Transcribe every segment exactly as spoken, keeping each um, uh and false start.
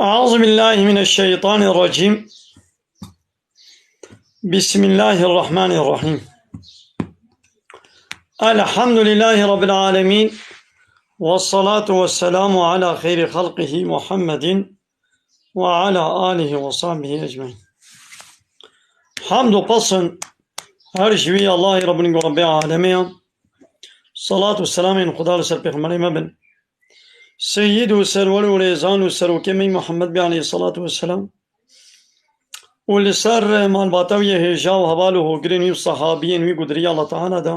أعوذ بالله من الشيطان الرجيم. بسم الله الرحمن الرحيم. الحمد لله رب العالمين. والصلاة والسلام على خير خلقه محمد وعلى آله وصحبه أجمعين. Hamd û pesn her ji wî Allahê Rabbin ku Rabbê alemê ye. Salat û selamên Xuda li ser Pêxemberê me bin. Seyyid û serwer û rêzan û serokê me Muhammed bê aleyhissalatu vesselam. Û li ser malbata wî yê hêja û heval û hogirên wî û sahabiyên wî ku di riya Allah Teala de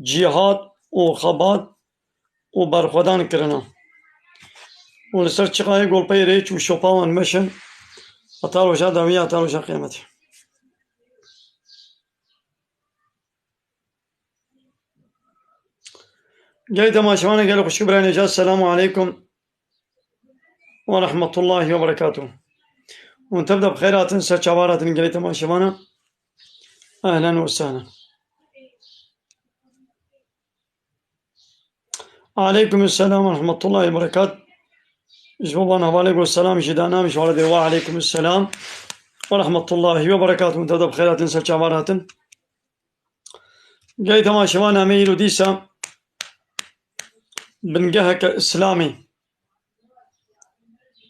cîhad û xebat û berxwedan kirine. Û li ser çiqayê golpeyê rêç û şopa wan meşin heta roja dawî, heta roja qiyametê. Gelî temaşevanê, gelî xwişk û birayê nêca, selamu aleykum ve rahmetullahi ve berekatuh. Hûn tev de bi xêr hatin, ser çavan hatin gelî temaşevana. Ehlen ve sehlen. Aleykum selam ve rahmetullahi ve berekatuh. Ji bo van hevalê got selam jî dana, min ji wan re dê we aleykum selam ve rahmetullahi ve berekatuh. Hûn tev de bi xêr hatin, ser çavan hatin. Gelî temaşevan, em ê îro dîsa bingeheke Îslamê,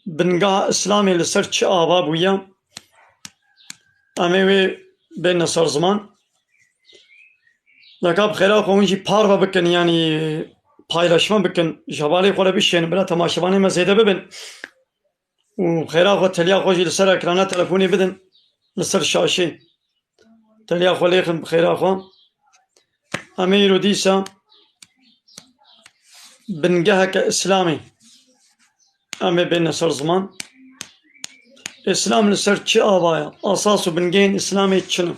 bingeha Îslamê li ser çi ava bûye, em ê wê bêne ser ziman. Leka bi xêra xwe hûn jî parve bikin, yanî paylaşme bikin, ji hevalê xwe re bişênin, bila temaşevanê me zêde bibin. Û xêra xwe, teliya xwe jî li ser ekrana telefonê bidin, li ser şaşê. Teliya xwe lêxin bi xêra xwe. Em ê îro dîsa bingeheke Îslamê em ê bêne ser ziman. Îslam li ser çi ava ye? Asas û bingehên Îslamê çi ne?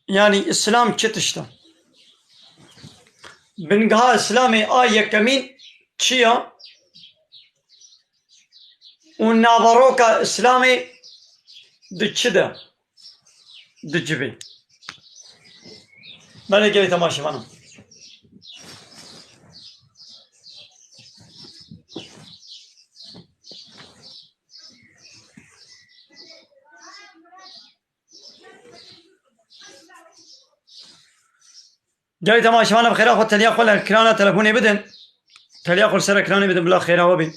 Yanî Îslam çi tişt e? Bingeha Îslamê a yekemîn çi ye? Û naveroka Îslamê di çi de dicivê? Belê gelê temaşevanan. Gelê temaşevanan, bi xêra xwe teliya xwe li ekrana telefonê bidin. Teliya xwe li ser ekranê bidin, bila xêra we bê.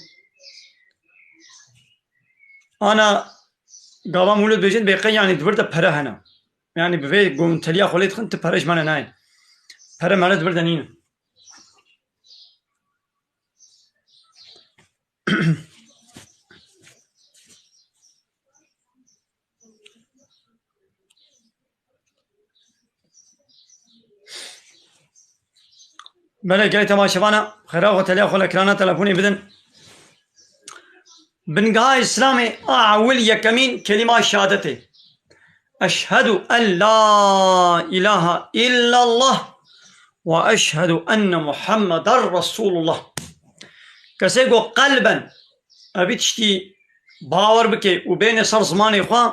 Ana gava Mûlûd bêjin, bê qey, yanî di vir de pere hene. Yanî bi vê gon teliya xwe lê dixin, ti pere ji me re nayên. Pere mere di vir de nîne. Belê, gelê temaşevana, xêra xwe teliya xwe li ekrana telefonê bidin. Bingeha Îslamê a ewil yekemîn kelîma şehadetê. Eşhedû en la ilahe illallah ve eşhedû enne Muhammeden Resulullah. Kesê ku qelben evî tiştî bawer bike û bêne ser zimanê xwe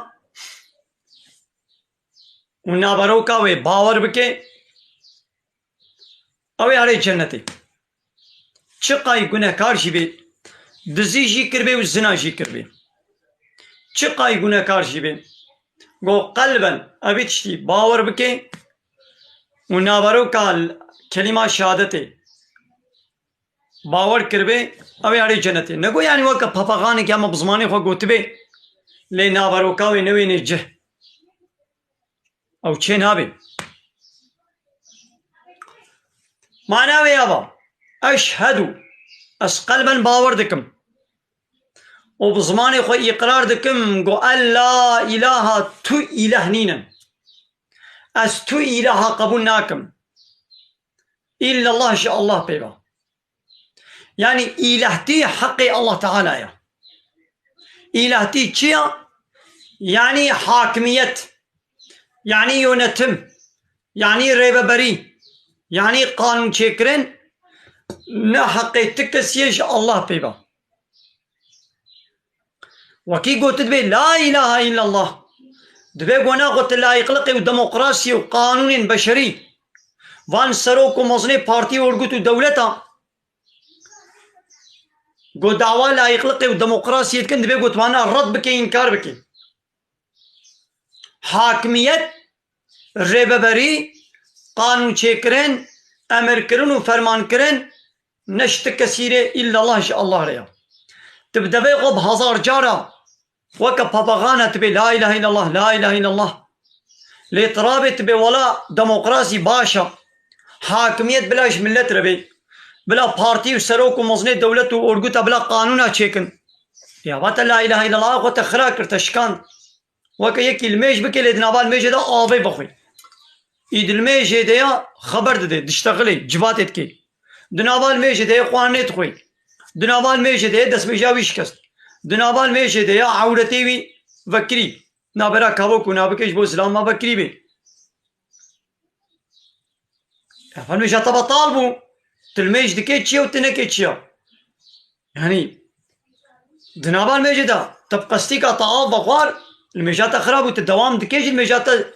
û naveroka wê bawer bike, Ew ê herê cennetê. Çiqay gunehkar jî bê, dizî jî kiribê û zina jî kiribê. Çiqay gunehkar jî bê. Go qelben evî tiştî bawer bike û naveroka kelîma şehadetê bawer kiribê, ew ê herê cennetê. Nego yanî weke papaxanekî hema bi zimanê xwe gotibê, lê naveroka wê newênê cih. Ew çê nabê. Mana wê ava, eşhedû, ez qelben bawer dikim û bi zimanê xwe îqrar dikim, go, en la îlaha, tu îlah nînin. Ez tu îlaha qebûl nakim. Îllallah, ji Allah pê ve. Yanî îlehtî heqê Allah Teala ye. Îlehtî çi ye? Yanî hakimiyet, yanî yönetim, yanî rêveberî, yanî qanûnçêkirin ne heqê ti kesî ye, ji Allah pê ve. Wekî gotibê, la îlahe îllallah. Dibê go naxwe ti layîqliqê û demokrasiyê û qanûnên beşerî, van serok û mezinê partî û örgût û dewleta, go dawa layîqliqê û demokrasiyê dikin, dibê go tu vana red bike, înkar bike. Hakimiyet, rêveberî, qanûnçêkirin, emirkirin û fermankirin ne ji ti kesî rê, îllallah, ji Allah re ya. Tu bi devê xwe bi hezar cara weke papaxana tu bê la îlahe îllallah, la îlahe îllallah. Lê tu rabê tu bê wela demokrasî baş e. Hakimiyet bila ji millet re bê. Bila partî û serok û mezinê dewlet û orgûta bila qanûna çêkin. Ya va te la îlahe îllallah xwe te xira kir, te şikand. Weke yekî limêj bike, lê di nava limêjê de avê vexwê. Î di limêjê de ya xeber dide, diştexilê, civatê dike. Di nava limêjê de ya xwarinê dixwê. Di nava limêjê de ya destmêja wî şikest. Di nava limêjê de ya ewretê wî vekirî. Nabera kavok û nabike ji bo zilama vekirî bê. Efendim, limêja te betal bû. Tu limêj dikê çi ye û tu nekê çi ye? Yanî, di nava limêjê de te bi qestîka te av vexwar, limêja te xirab bû, tu dewam dikê jî limêja te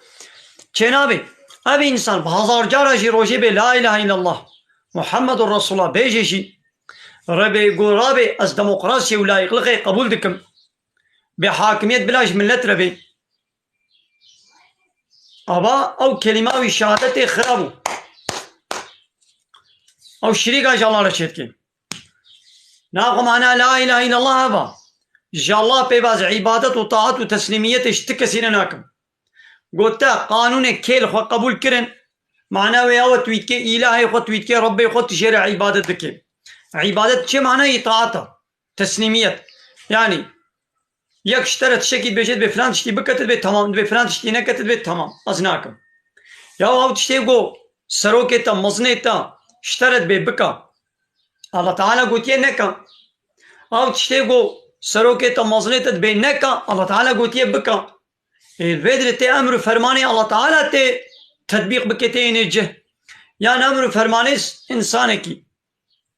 çênabê. Ev însan bi hezar cara jî rojê bê la îlahe îllallah, Muhammedun Resulullah bêjê jî, rebê go rabê ez demokrasiyê û layîqlixê qebûl dikim. Bê hakimiyet bila ji millet re bê. Ava ew kelîma wî şehadetê xira bû. Ew şirîka ji Allah re çêdikê. Naxwe mana la îlahe îllallah eva. Ji Allah pê ve ez îbadet û taat û teslîmiyetê ji ti kesî re nakim. Got te qanûnê kêl xwe qebûl kirin. Mana wê ew e tu wî dikê îlahê xwe, tu wî dikê Rebbê xwe, tu jê re îbadet dikê. Îbadet çi mana îtaat e? Teslîmiyet. Yanî, yek ji te re tiştekî dibêje, dibê filan tiştî bike, tu dibê temam, dibê filan tiştî neke, tu dibê temam. Ez nakim. Ya ew tiştê go serokê te, mezinê te, ji te re dibê bike. Allah Teala gotiye neke. Ew tiştê go serokê te, mezinê te dibê neke, Allah Teala gotiye bike. Ê, vê dirê tê emr û fermanê Allah Teala tê tetbîq bike, tê yênê cih. Yan emr û fermanê s-, însanekî.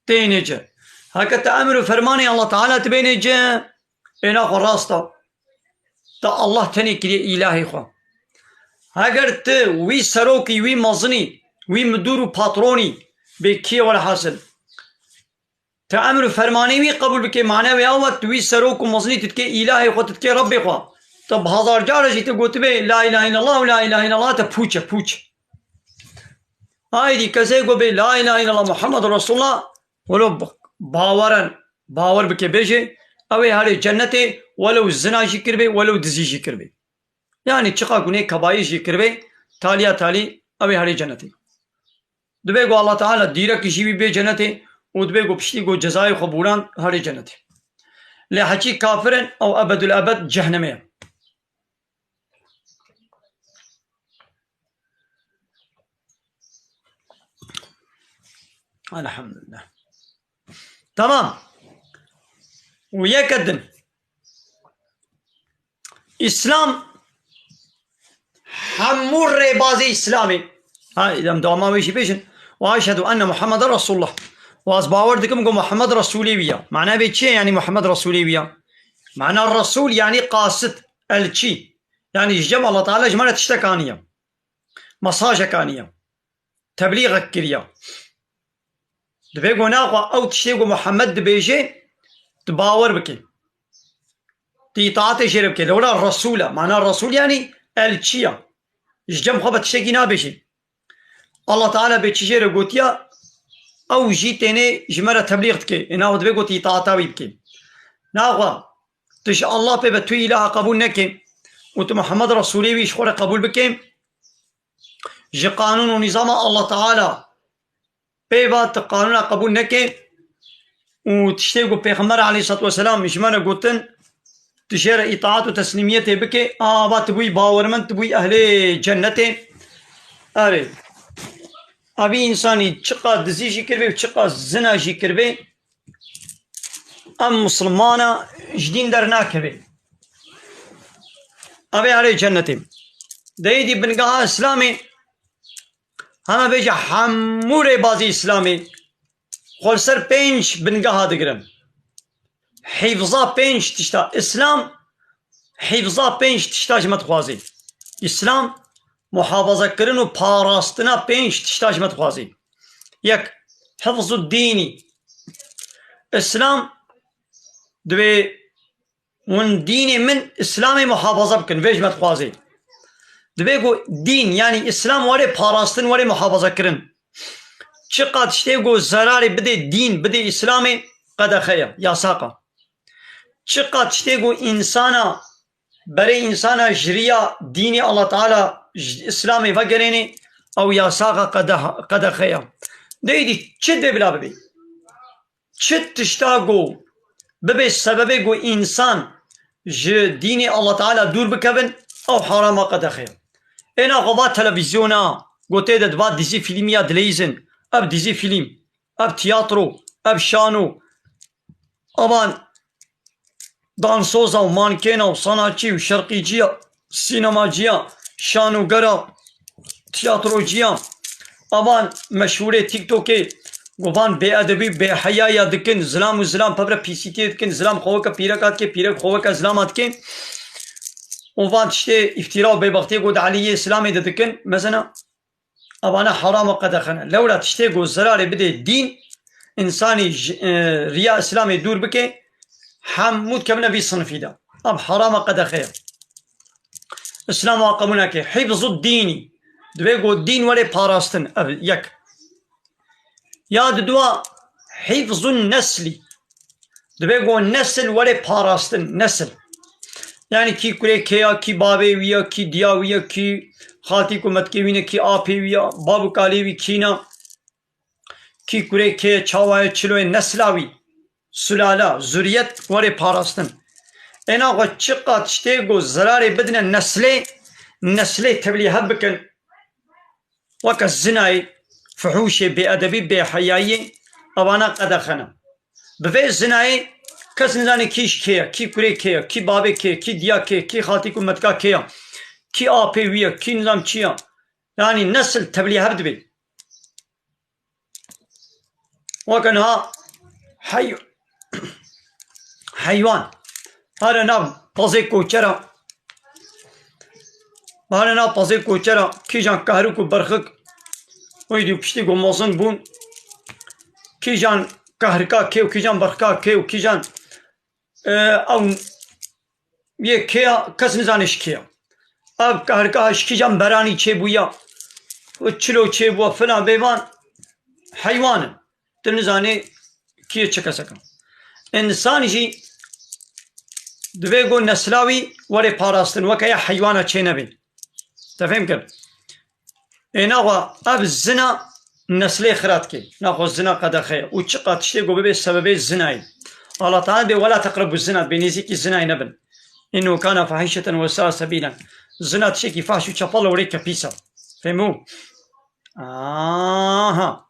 Tê yênê cih. Heke te emir û fermanê Allah Teala tu bênê cih, êna xwe rast e. Te Allah tenê kiriye îlahê xwe. Heger tu wî serokî, wî mezinî, wî midûr û patronî bê kiyê, welhasil, te emir û fermanê wî qebûl bikê, mane wê ew e, tu wî serok û mezinî tu dikê îlahê xwe, tu dikê Rebbê xwe. Te bi hezar cara jî te gotibê la îlahe îllallah û la îlahe îllallah, te pûç e, pûç. Aydî kesê ku bê la îlahe îllallah Muhammed Resulullah, welo b-, baweren, bawer bike bêjê, ew ê herê cennetê, welew zina jî kiribê, welew dizî jî kiribê. Yanî çiqa gunê kebayîr jî kiribê, taliya talî ew ê herê cennetê. Dibê ku Allah Teala dîrekî jî wî bê cennetê û dibê ku piştî ku cezayê xwe bûran herê cennetê. Lê heçî kafir in, ew ebedul ebed cehnemê ye. Elhamdülillah. Tamam. Û yeke din. Îslam hemû rêbazê Îslamê. Ha, em dewama wê jî bêjin. Ve eşhedû enne Muhammeden Resulullah. Û ez bawer dikim ku Muhammed Resulê wî ya. Mana vê çi ye, yanî Muhammed Resulê wî ya? Mana Resul yanî qasid, elçî. Yanî ji cem Allah Teala ji me re tiştek aniye. Mesajek aniye. Teblîxek kiriye. Divê ku naxwe ew tiştê ku Muhammed dibêje, tu bawer bikê. Tu îtaatê jê re bikê. Lewra Resûl e. Mana Resûl yanî elçi ya. Ji cem xwe ve tiştekî nabêjê. Allah Teala bê çi jê re gotiya, ew jî tênê ji me re teblîx dike. Ê naxwe divê ku tu îtaata wî bikê. Naxwe tu ji Allah pê ve tu îlaha qebûl neke û tu Muhammed Resûlê wî ji xwe re qebûl bike, ji qanûn û nîzama Allah Teala pê ve tu qanûna qebûl neke û tiştê ku Pêxember aleyhissalatu vesselam ji me re gotin, tu jê re îtaat û teslîmiyetê bike, ava tu bûyî bawermend, tu bûyî ehlê cennetê. Erê, evî însanî çiqas dizî jî kiribê û çiqas zina jî kiribê, em misilmana ji dîn dernakeve. Ev ê erê cennetê. Deyê dî bingeha Îslamê, hema bêje hemû rêbazî Îslamê xwe li ser pênc bingeha digirin. Hîfza pênc tişta. Îslam hîfza pênc tişta ji me dixwazê. Îslam muhafazakirin û parastina pênc tişta ji me dixwazê. Yek, hifzu dînî. Îslam divê hûn dînê min, Îslamê muhafaza bikin. Vê ji me dixwazê. Divê ku dîn, yanî Îslam were parastin, were muhafazakirin. Çiqa tiştê ku zerarê bidê dîn, bidê Îslamê, qedexe ye, yasaqa. Çiqa tiştê ku însana, berê însana ji riya dînê Allah Teala, ji Îslamê vegerênê, ew yasaqa qede-, qedexe ye. Deyî dî çi dê bila bibê? Çi tişta ku bibe sebebê ku însan ji dînê Allah Teala dûr bikevin, ew herama qedexe ye. Êna xwe va televîzyona, ku tê de diva dizî fîlm ya dileyîzin, ev dizî fîlm, ev tiyatro, ev şano, evan dansoza û mankêna û sanatçî û şerqîciya, sînemaciya, şanûgera, tiyatrociya, evan meşhûrê TikTokê, ku van bêedebî, bêheyaya dikin, zilam û zilam pevre pîsîtiyê dikin, zilam xwe weke pîreka dike, pîrek xwe weke zilama dike. Û van tiştê îftîra û bêbextiyê ku di aliyê Îslamê de dikin, mezena, evana herama qedexe ne. Lewra tiştê ku zerarê bidê dîn, însanî ji, e, riya Îslamê dûr bike, hemû dikevine vî sinifî de. Ev herama qedexe ye. Îslam wa qebûl nake. Hifzu dînî. Divê ku dîn were parastin. Ev yek. Ya didua, hifzun neslî. Divê ku nesil were parastin. Nesil. Yanî kî kurê kê ya, kî bavê wî ya, kî diya wî ya, kî xaltî ku metkê wî ne, kî apê wî ya, bav û kalê wî kî ne. Kî kurê kê, çawa ye, çilo ye, nesla wî, sulala, zuriyet were parastin. Êna xwe çiqa tiştê ku zerarê bidine neslê, neslê tevlî hev bikin. Weke zinayê, fuhûşê, bêedebî, bêheyayiyê, evana qedexe ne. Bi vê zinayê kes nizane kî ji kê ye, kî kurê kê ye, kî bavê kê ye, kî diya kê ye, kî xaltî ku metka kê ye, kî apê wî ye, kî nizam çi ye. Yanî nesil tevlî hev dibe. Weke niha hey-, heywan here nav pezê koçera, here nav pezê koçera, kîjan kahrik û berxik, wî dî piştî ku mezin bûn, kîjan kahrika kê û kîjan berxika kê û kîjan, e, ew yê kê ya, kes nizane ji kê ya. Ev kahrika ji kîjan beranî çêbûya, û çilo çêbûya, filan bêvan heywan in. Tu nizanî kî ye çi kesek e. Însan jî divê ku nesla wî were parastin, weke ya heywana çê nebe. Te fêm kir? Ê naxwe ev zina neslê xira dike. Naxwe zina qedexe ye. Û çiqa tiştê ku bibe sebebê zinayê. Allah Teala dê, "Wela teqrebu zina", dibê nêzîkî zinayê nebin. "Innehu kana fahîşeten we sa'a sebîlen." Zina tiştekî fahş û çepel e, were ke pîs e. Fehmû? Aha.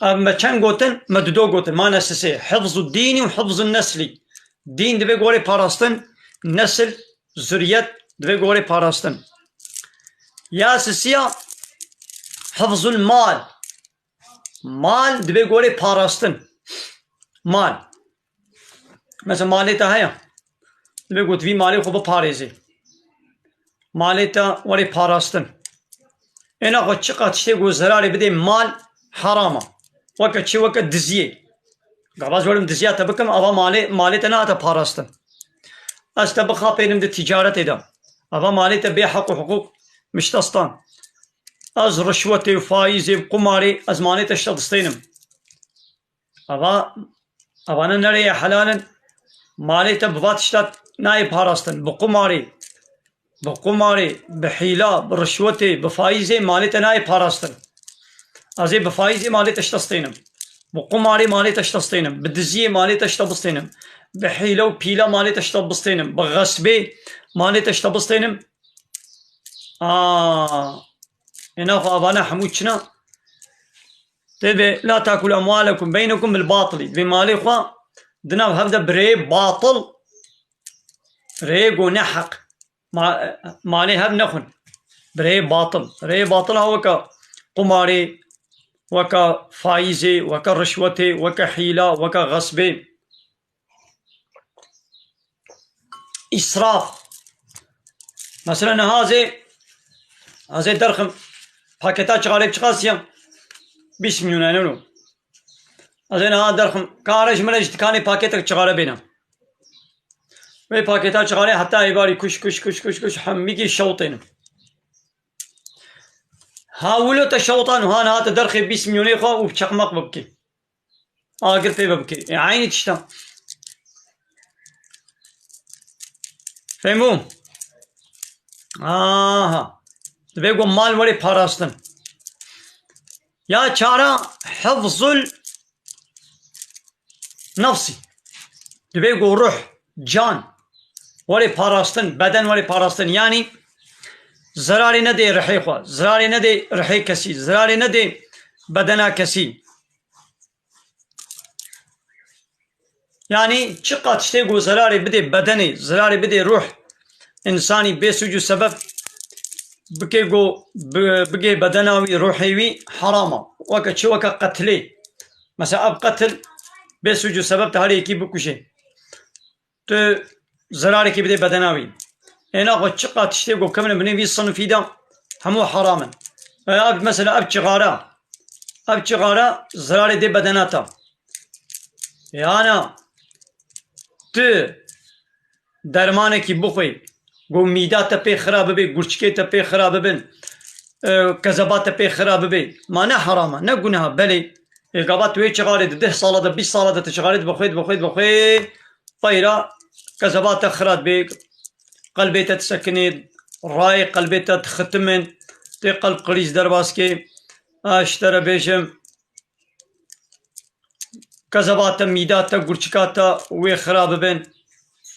Ev me çend gotin? Me dudo gotin. Mane sisê. Hifzu dînî û hifzu neslî. Dîn divê gore parastin, nesil, zuriyet divê gore parastin. Ya sisiya, hifzul mal. Mal divê gore parastin. Mal. Mesela malê te heye. Divê ku tu vî malê xwe biparêzî. Malê te were parastin. Êna xwe çiqa tiştê ku zerarê bidê mal, heram e. Weke çi? Weke diziyê. Gava ez werim diziya te bikim, ava malê, malê te nehate parastin. Ez te bixapênim di ticaretê de. Ava malê te bê heq û hiqûq min ji te stan. Ez rişwetê û faîzê û qumarê, ez malê te ji te distênim. Ava, avane nerê ye helal in. Malê te bi va tişta nayê parastin. Bi qumarê, bi qumarê, bi hîla, bi rişwetê, bi faîzê malê te nayê parastin. Ez ê bi faîzê malê te ji te stênim. Bi qumarê malê te ji te stênim. Bi diziyê malê te ji te bistênim. Bi hîle û pîla malê te ji te bistênim. Bi xesbê malê te ji te bistênim. Aa, êna xwe avane hemû çina. Tê vê, "La takulu emwalekum beynekum bil batilî." Vê malê xwe di nav hev de bi rêyê batil, rêyê go ne heq. Ma-, malê hev nexwin. Bi rêyê batil. Rêyê batil ha weke qumarê, weke faîzê, weke rişwetê, weke hîla, weke xesbê. Îsraf. Mesela niha ez ê, ez ê derxim paketa çixarê bi çiqas ye? Bîst milyon e, ne lo? Ez ê niha derxim, ka re ji min re ji dikanê paketek çixare bêne. Wê paketa çixarê heta êvarî kuş, kuş, kuş, kuş, kuş, hemîkî şewtêne. Ha wilo te şewtan û ha niha te derxê bîst milyonê xwe û bi çeqmeq bibkê. Agir pê ve bike. E, eynî tişt e. Fehmû? Aha. Divê ku mal were parastin. Ya çara hifzul nefsî. Divê ku ruh, can were parastin, beden were parastin. Yanî zerarê nedê rihê xwe, zerarê nedê rihê kesî, zerarê nedê bedena kesî. Yanî çiqa tiştê ku zerarê bidê bedenê, zerarê bidê ruh, însanî bê sûc û sebeb bike ku bi-, bigê bedena wî, ruhê wî, heram e. Weke çi? Weke qetilê. Mesela ev qetil bê sûc û sebeb te herî yekî bikuje. Tu zerarekî bidê bedena wî. Êna xwe çiqa tiştê ku kevine binê vî sinifî de hemû heram in. E, ev mesela ev çixara. Ev çixara zerarê dê bedena te. Yana tu dermanekî bixwê, ku mîda te pê xira bibe, gurçikê te pê xira bibin, e, kezeba te pê xira bibe. Ma ne heram e, ne guneha, belê. Ê gava tu wê çixarê di deh sala de, bîst sala de tu çixarê dibixwê, dibixwê, dibixwê, peyra kezeba te xira dibe, qelbê te disekinê, rayê qelbê te dixitimin, tê qelb qirîz derbas kê. A, ji te re bêjim, kezeba te, mîda te, gurçika te wê xira bibin.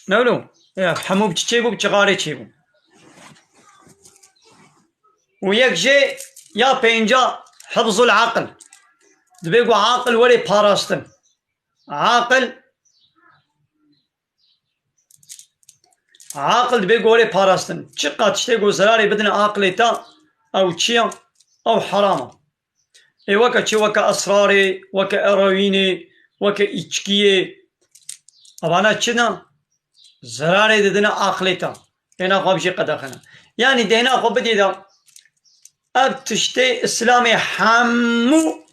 Ne wilo? Ya, hemû bi çi çêbû? Bi çixarê çêbû. Û yek jê ya pênca hifzul aqil. Dibê ku aqil were parastin. Aqil, aqil dibê ku were parastin. Çiqa tiştê ku zerarê bidine aqilê te, ew çi ye? Ew heram e. Ê weke çi? Weke esrarê, weke eroînê, weke îçkiyê. Evana çi ne? Zerarê didine aqilê te. Êna xwe bi jê qedexine. Yanî dêna xwe bidê de ev tiştê Îslamê hemû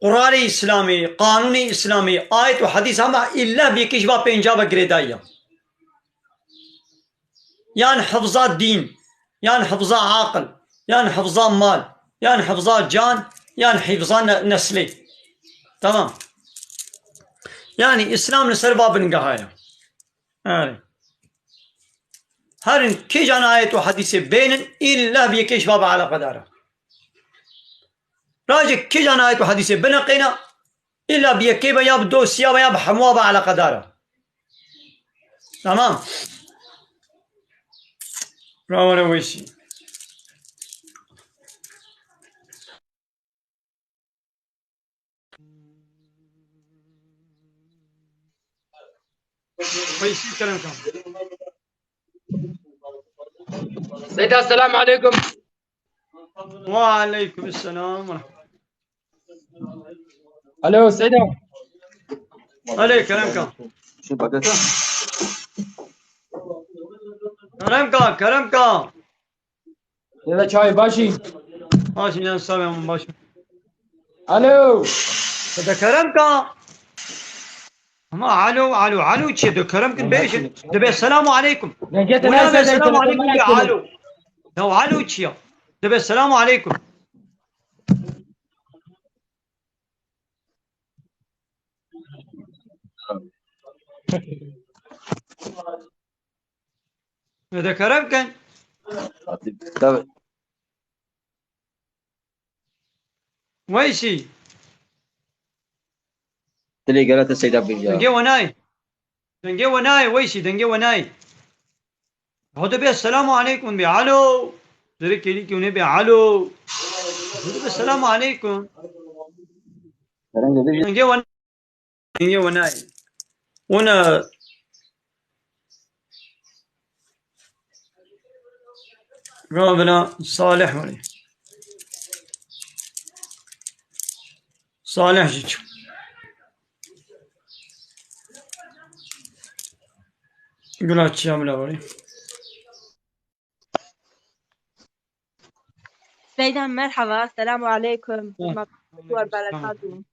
qurarê Îslamê, qanûnê Îslamê, ayet û hedîs hema îlla bi yekê ji va pênca ve girêdayî ye. Yan hifza dîn, yan hifza aqil, yan hifza mal, yan hifza can, yan hifza ne-, neslê. Tamam. Yanî Îslam li ser va bingeha ye. Yanî. Herin kîjan ayet û hedîsê bênin, îlla bi yekê ji va ve eleqedar e. Rajê kîjan ayet û hedîsê bineqêne, îlla bi yekê ve ya bi dosya ve ya bi hemûa ve eleqedar e. Tamam. Rawere Weysî. Weysî, kerem kan. Seyda, selamu aleykum. Ve aleykum selam ve rahmetullah. Alo, Seyda. Alê, kerem ka. Kerem ka, kerem ka. Seyda, çay başî. Başî, yan sağ olun, başî. Alo. Dede Kerem ka. Ama alo, alo, alo çi? Dede Kerem kin bêjin. Dibê selamu aleykum. Dengê te Wala neyse, be dengê selamu te aleykum neyse. Be alo. Ya alo çi ya? Dibê selamu aleykum. Dede Kerem kin. Tabii. Weysî. Dilê gele te seyda bîr ya. Dengê we nayê. Dengê we nayê, Weysî, dengê we nayê. Hode be, selamu aleykum be. Alo. Dirê kêlî kî ne be. Alo. Hode be, selamu aleykum. Kerem gele. Dengê we Yê wenayê. Wina gavina Salih were. Salih jî çi? Gula çiya bila were. Seyda, merhaba, selamu aleykum. Heh. Hurmet, aleyküm selam. Berekatuhu.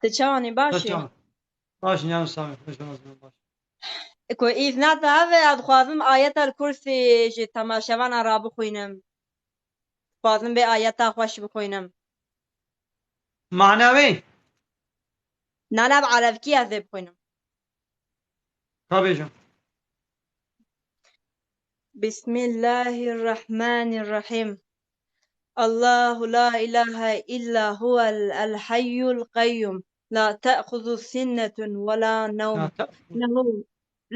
Tu çawanî, baş î? Çawa? Baş, yan sağ ol, hoş geldiniz, baş. Ku îzna te hebe, ez dixwazim Ayetel Kursî ji temaşevana re bixwînim. Dixwazim vê ayeta xweş bixwînim. Mana wê? Nana bi Erebkî ez ê bixwînim. Ka bêjim. بسم الله الرحمن الرحيم. الله لا إله إلا هو الحي القيوم. لا تأخذه سنة ولا نوم. لا تأخذ. له،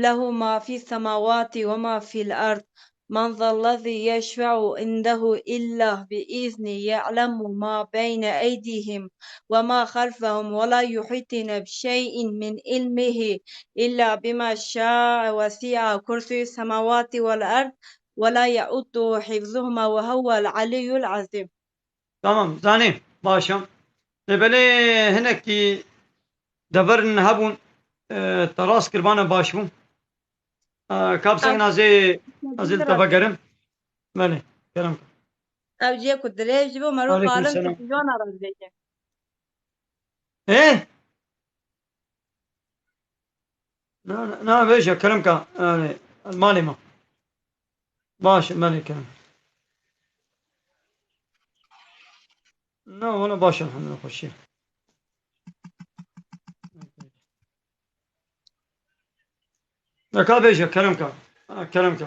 له ما في السماوات وما في الأرض. من ذا الذي يشفع عنده إلا بإذنه. يعلم ما بين أيديهم وما خلفهم ولا يحيطون بشيء من علمه إلا بما شاء وسع كرسيه السماوات والأرض ولا يؤوده حفظهما وهو العلي العظيم. Tamam, zanî, baş e. Lê belê hinekî deverin hebûn, e, te rast kir, bana baş bû. E, ka bi seng Nazê, Nazê li te vegerim. Belê, kerem ke. Ew cihê ku dirêj bû, mero Aleykum qalim selam. Televîzyona re dibêje. Ê? Na, na, na, vêje, kerem ke. Yani, malê me. Baş, belê, kerem. Na, wala baş, elhamdülillah, xweşî. Deka bêje, kerem ke. Ha, kerem ke.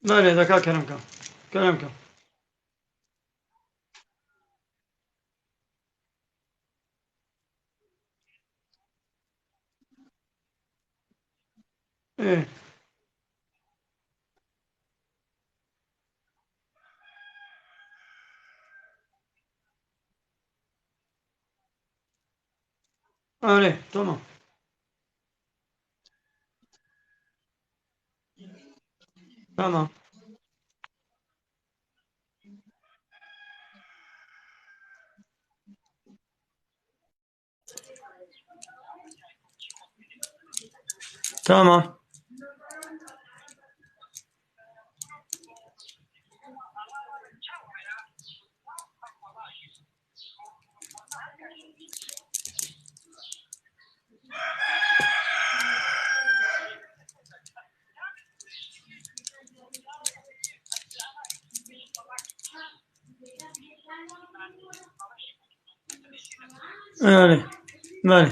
Belê, deka kerem ke. Kerem ke. Ê. Öyle, tamam. Tamam. Tamam. Belê, belê.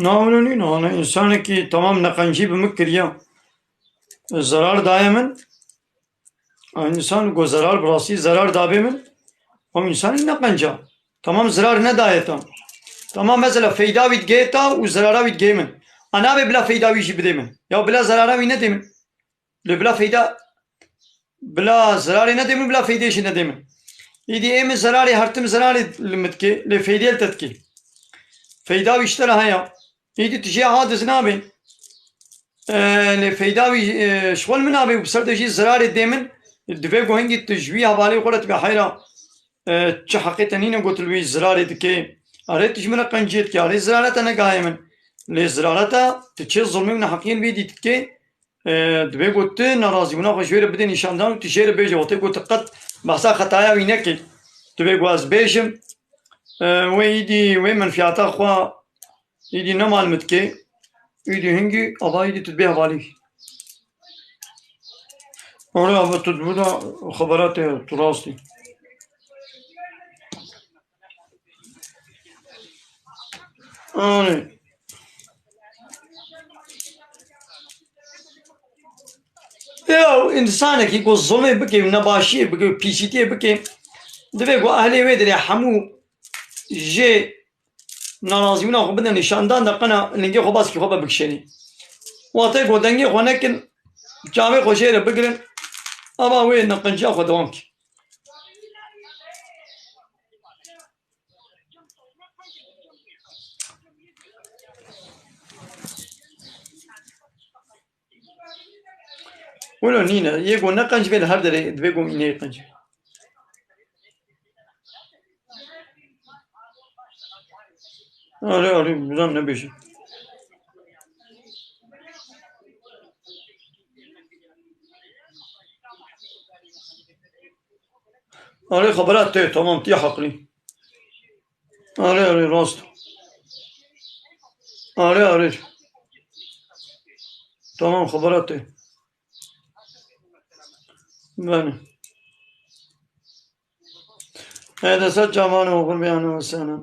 Na, wilo nîne, ana însanekî temam neqencî bi min kiriya. Zerar daye min. A însan ku zerar bi rastî zerar dabê min, ew însanî neqenca. Temam zerar nedaye ta. Temam mesela feyda wî digê ta û zerara wî digê min. A nabê bila feyda wî jî bidê min. Ya bila zerara wî nedê min. Lê bila feyda, bila zerarê nedê min, bila feydê jî nedê min. Îdî ê min zerarê, her tim zerarê li min dikê, lê feydê li te dikê. Feyda wî ji te re heye. Îdî tu jê aciz nabê. E, lê feyda wî, e, ji xwe li min nabê û bi ser de jî zerarê dê min. Divê ku hingî tu ji wî hevalê xwe re tu bê heyra, e, çi heqê te nîne ku tu li wî zirarê dikê. Erê tu ji min re qenciyê dikê. Erê zirara te negayê min. Lê zirara te tu çê zilmê û neheqiyên wî dî dikê. E, divê ku tu nerazîbûna xwe ji wê re bidê nîşandan û tu jê re bêje. Wextê ku tu qet behsa xetaya wî nekê. Divê ku ez bêjim, e, wê îdî wê menfiyata xwe Îdî ne mal min dikê. Îdî hingî ava îdî tu dibê hevalî. Ora ava tu dibûna xebera te, tu rast î. Anê. Ya, însanekî ku zulmê bike û nebaşiyê bike û pîsîtiyê bike, divê ku ehlê wê derê hemû jê nerazîbûna xwe bidin nîşandan de qena lingê xwe baskî xwe be bikişênî. Wextê ku dengê xwe nekin, çavê xwe jê re bigirin, ava wê neqenciya xwe dewam kir. Wilo nîne. Yê ku ne qenc bê li her derê divê ku neyê qenc. Arê, arê, bizan nebêje. Arê, xebera tê, tamam, tê heqlî. Arê, arê, rast. Arê, arê. Tamam, xebera tê. Bene. Hede ser çavan û qurbiyane û sene.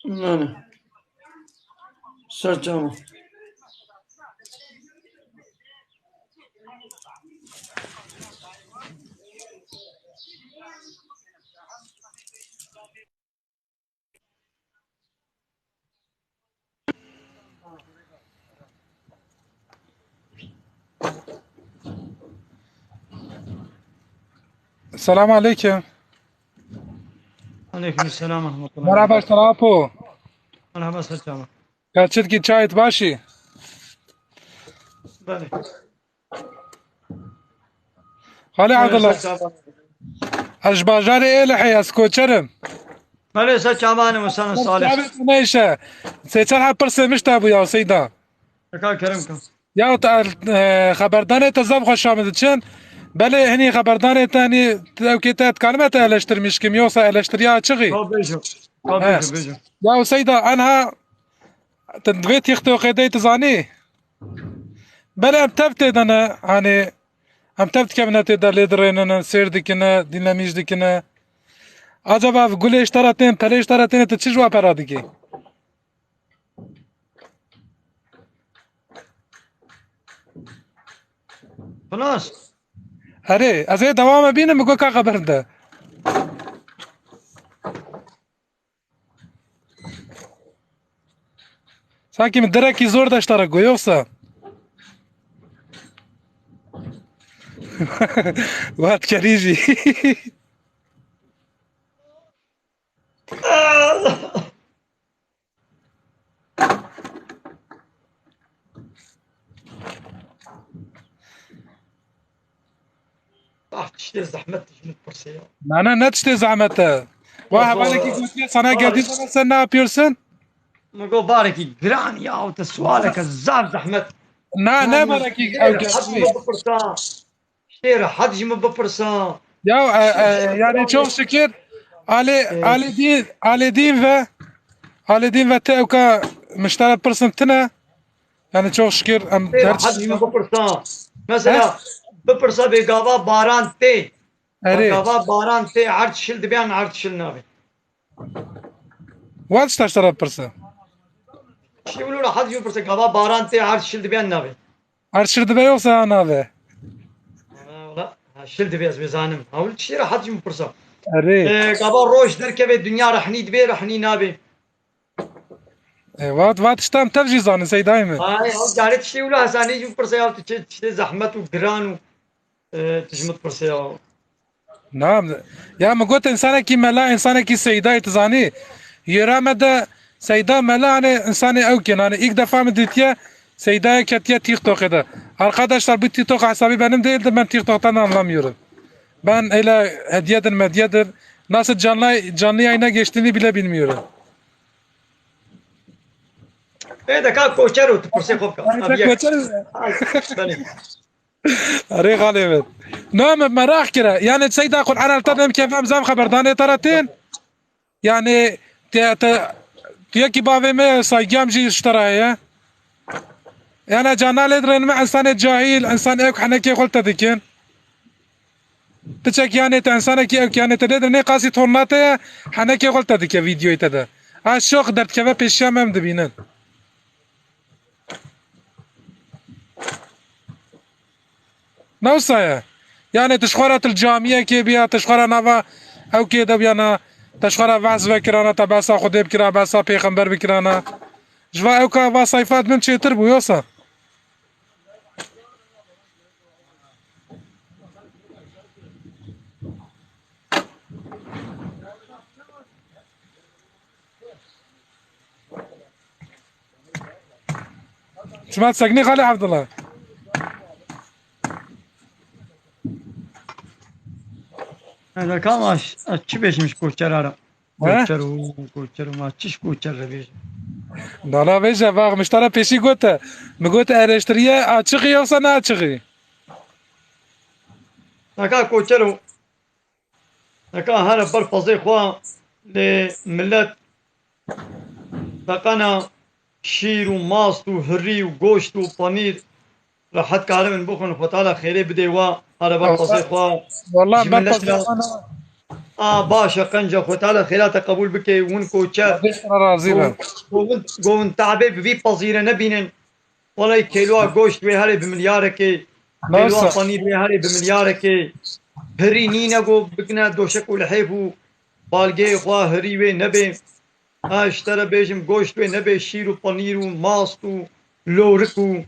Bene. Ser çavan. Selam aleyküm. Aleyküm selam ve rahmetullah. Merhaba, Şerapo. Merhaba, ser çava. Ka çi dikî, çayê tu baş î? Belê. Halê Belê, Abdullah. Ser çava. Ez ji bajarê Êlihê, ez koçer im. Belê, ser çavan im, sen salih. Çavê tu neyşe. Sê çar heb pirsê min ji te bû ya Seyda. Eka kerem ka. Ya te, e, xeberdanê te zaf xweşa min diçin. Belê hinî xeberdanê te, hinî ewkê te, dikanime te eleştirmiş kim, yoksa eleştiriya çixî? Ka bêje. Ka He. bêje, bêje. Ya Seyda, enha tu divê TikTokê dey, tu zanî? Belê em tev tê de ne, hani em tev dikevine tê de, lê dirênine, sêr dikine, dînlemîş dikine. Acaba gulê ji te re tên, pelê ji te re tên, tu çi ji we pera dikî? Xelas. Erê, ez ê dewame bînim, min got ka xeber de. Sankî min derekî zor de ji te re got, yoksa. Wat kerî jî. Ah, tiştê zehmet ji min pirsê ya. Na, na, ne tiştê zehmet e. Wa Oho. Hevalekî gotiye sana Oho. Geldiğin zaman sen ne yapıyorsun? Min got barekî giran ya, te sualeke zaf zehmet. Na, ne Yani, barekî şêr ew hed ji min bipirsa. Şêr hed ji min bipirsa. Ya, e, e, yani çok şükür. Ali, Evet. Ali din, Ali din ve, Ali din ve te ewka miştara pirsın tine. Yani çok şükür, em Şêr her hed ji min bipirsa. Mesela, He? Bipirsa bê gava baran tê. Erê. Gava baran tê, erd şil dibe yan erd şil nabe. Wa tişta ji te re bipirse. Tiştê wilo rehet jî bipirse, gava baran tê, erd şil dibe yan nabê? Erd şil dibe yoksa ya nabê? Ha, wala, ha, şil dibe, ez vê zanim. Ha, wilo tiştê rehet jî bipirse. Erê. E, gava roj derkeve, dinya rehnî dibe, rehnî nabê? E, va, va tişta em tev jî zanin, Seydayê min. Ay, ew carê tiştê wilo hesanî jî bipirse ya, tu çi, tiştê zehmet û giran û, e, tu ji min dipirse ya. Na, ya min got, insanekî mela, insanekî Seydayê, tu zanî. Yêra me de Seyda mela, hani insanê ew kin, hani ilk defa min dîtiye Seydayê ketiye TikTokê de. Arkadaşlar, bu TikTok hesabı benim değildi, ben TikTok'tan anlamıyorum. Ben öyle hediyedir medyedir, nasıl canlı, canlı yayına geçtiğini bile bilmiyorum. Bê de ka koçer û tu pirsê xwe bike. Ay, koçer. Ay, belê. Erê xalê min. Na, me meraq kire. Yani Seyda Kur'an el tedem kefem zam xeberdanê te re tên. Yani te, te, tu yekî bavê me saygiyam jî ji te re heye. Yani canalê rênime insanê cahil, insan ew henekê xwe te dikin. Piçek yanê te, insanekî ew yanê te dê de nê qasî torna te ye, henekê xwe te dike vîdyoyê te de. A şox derdikeve pêşiya me em dibînin. Ne wisa ye? Yanê tu ji xwe re tu li camiyekê biya, tu ji xwe re nava ew kê de biyana, te ji xwe re vez vekirana, te behsa Xwedê bikira, behsa pêxember bikirana. Ji va ew ka va sayfa min çêtir bû, yosa. Çima sekinî Xalê Evdila? Hede kam aş, aş çi bêjim ji koçera re? He? Koçer û, koçer û ma çi ji koçer re bêjim? Dana bêje, bak, min ji te re pêşî gote. Min got eleştiriye açık yoksa ne açık? Naka koçer û, naka here ber pezê xwe lê millet beqena şîr û mast û hirî û goşt û panîr rehet karibin bixwin, Xwe Teala xêrê bidê wa, here ber pezê xwe. Wallah, ji ber millet pezê re xwe ne. A, baş e, qenc e, Xwe Teala xêra te qebûl bike, win koçer. Xwedê ji te re razî be. Go, go win, go win te'bê bi vî pezî re nebînin. Welay kêlwa goşt wê herê bi milyarekê, kêlwa panîr wê herê bi milyarekê, hirî nîne go bikine doşek û lihêf û balgeyê xwe hirî wê nebê. Ha, ji te re bêjim, goşt wê nebê, şîr û panîr û mast û lorik û,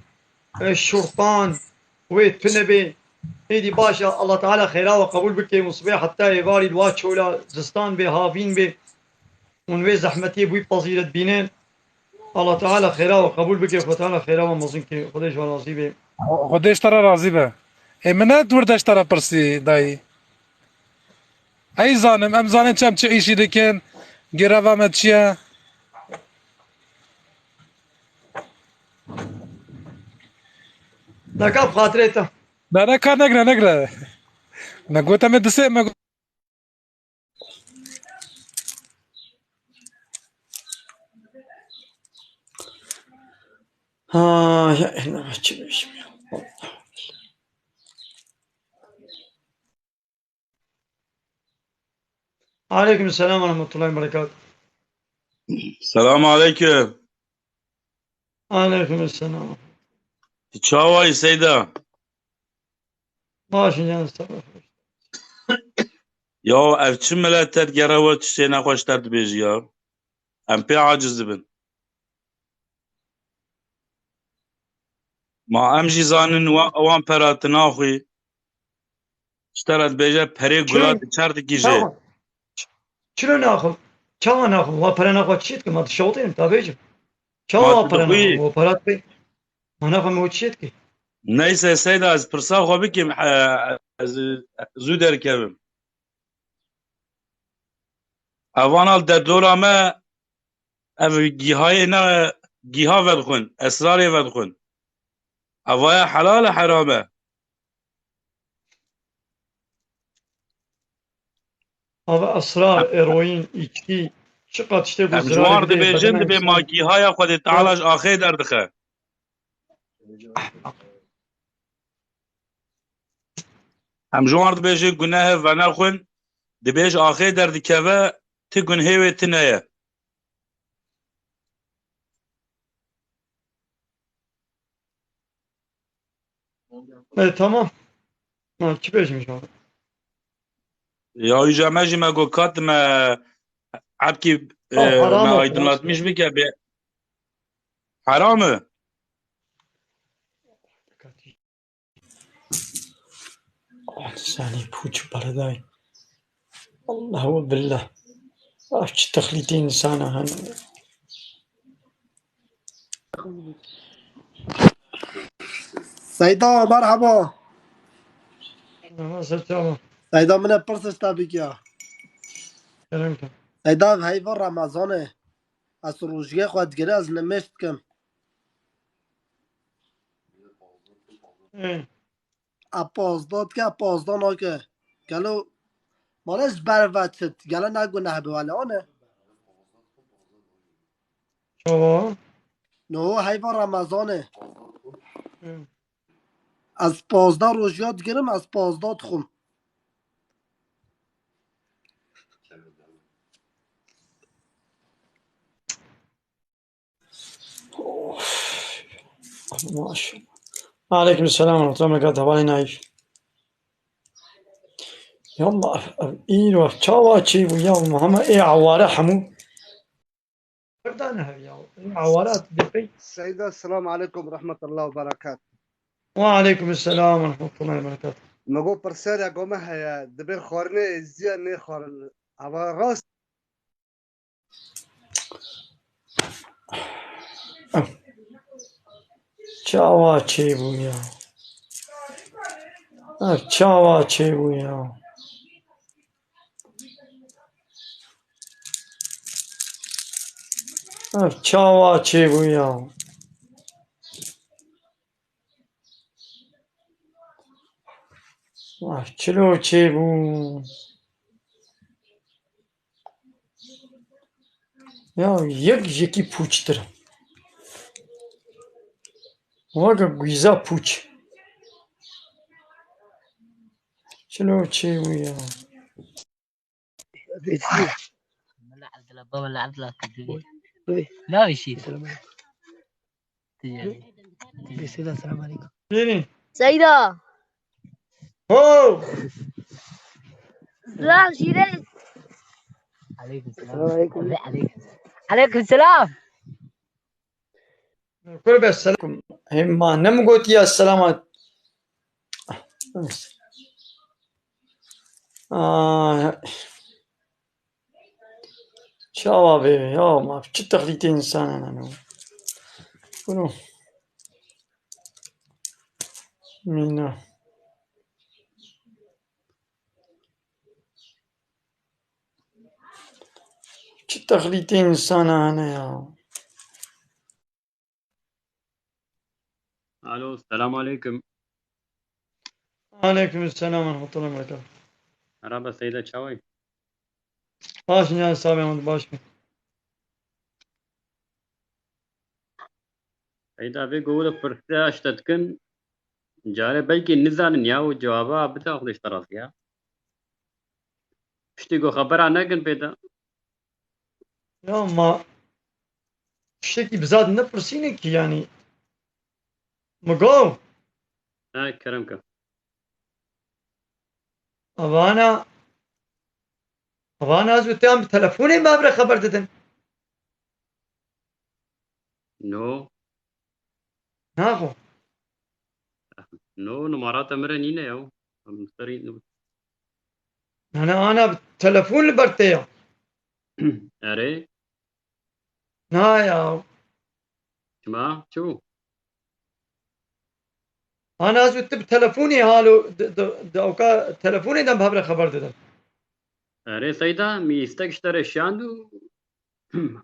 e, şurtan wê tune bê. Êdî baş e, Allah Teala xêra we qebûl bike û sibê heta êvarî li wa çola zistan bê, havîn bê. Hûn wê zehmetiyê bi wî pezî re dibînin. Allah Teala xêra we qebûl bike, Xwe Teala xêra we mezin ke, Xwedê ji we razî be. Xwedê ji te re razî be. Ê, min ne wir de ji te re pirsî dayî. Ey zanim, em zanin çem çi îşî dikin, gireva me çi ye? Neka bi xatirê te. Ne, ne, ka negre, negre. Me gote me disê, me Ha, ya, ne çi bêjim ya. Aleyküm selam ve rahmetullahi ve berekatuhu. Selam aleyküm. Aleyküm selam. Çawayî Seyda? Baş in, can sağ ol. Ya ev çi milet e, digere we tiştê nexweş te dibêjî ya? Em pê aciz dibin. Ma em jî zanin wa-, wan pera tu naxwî. Ji te re dibêje perê gula diçer dikî jê. Çilo naxwim? Çawa naxwim? Wa pere naxwe çi dikim? Ma dişewtînim, ta bêjim. Çawa wa pere naxwim? Wa pere dikim. Ma naxwe min çi dikî? Neyse Seyda, ez pirsa xwe bikim, e, ez zû derkevim. Evana li derdora me ev gîhayê ne, gîha vedixwin, esrarê vedixwin. Evaya helal e, heram e? Ava esrar, eroîn, îçkî, çiqas tiştê ku zirarê bidê bedena însan. Em ji wan re dibêjin, dibê ma gîhaya Xwedê Teala ji axê derdixe. Em ji wan re dibêjin, gunehê venexwin, dibê ji axê derdikeve, ti gunhê wê tune ye. E, tamam. Ha, çi bêjim ji wan? Ya, îja me jî me got kat me epkî, e, me aydınlatmış bike be. Heram e. Sanî pûç paradayê. Allah ve billah. Ah, çi texlîtê însana hene. Seyda, merhaba. Merhaba, ser çava. Seyda, min e pirs ji te bikiya. Kerem ke. Seyda, ev heyva Remezan e. Ez rojiyê xwe digire, ez nimêj dikim. Ê. A pazdeh dike, a pazdeh nake. Gelo, mane ji ber ve çit. Gelo ne guneh bi wele, ane? Çawa? No, heyva Remezan e. Ê. Ez pazdeh rojiya digirim, ez pazdeh dixwim. Of. Maşallah. Aleyküm selam ve rahmetullah ve berekatuhu. Hevalê Naîf. Ya Allah, ev, ev îro çawa çêbû ya Muhammed? Ê aware hemû. Berdane hev ya. Ê aware dê pey. Seyda, selamu aleykum ve rahmetullah ve berekatuhu. Ve aleyküm selam ve rahmetullah ve berekatuhu. Me got pirsyarek me heye, dibê xwarinê êziya nêxwarin. Ava rast. Çawa çêbû ya? Ev çawa çêbû ya? Ev çawa çêbû ya? Ev çilo çêbû? Ya yek ji yekî pûçtir. Weke gwîza pûç. Çilo çêbû ya? Mela Abdullah, baba la Abdullah. Oy, oy. Ne bir şey? Selam aleyküm. Tijari. Tijari. Selam aleyküm. Buyurun. Seyda. Ho! Selam, Şirin. Aleyküm selam. Selam aleyküm. Ve aleyküm. Aleyküm selam. Kurbe selam. Hema ne mi gotiye selamat? Aa, çawa be ya, ma çi texlîtê însan hene no. Bunu. Mîna. Çi texlîtê însana hene ya. Alo, selam aleyküm. Aleyküm selam ve rahmetullah ve berekatuhu. Merhaba Seyda, çawa yî? Baş in ya, sağ olun, baş in. Seyda, vê ku wilo pirsiya ji te dikin, carê belkî nizanin ya û cewaba bide, Xwedê ji te razî ya. Piştî ku xebera nekin pê de. Ya ma tiştekî bi zad nepirsîne kî, yanî. Mi got. He, kerem ke. Avana, avana ez û te em bi telefonê me bi re xeber didin. No. Naxwe. No, numarata min re nîne ya. Em serî nû. Nane ana bi telefon li ber te ya. Erê. Na ya. Çima? Çi bû? Ana ez û tu bi telefonê halo, di, di, di ewka telefonê de em bi hev re xeber didin. Erê Seyda, mi istek ji te re şand û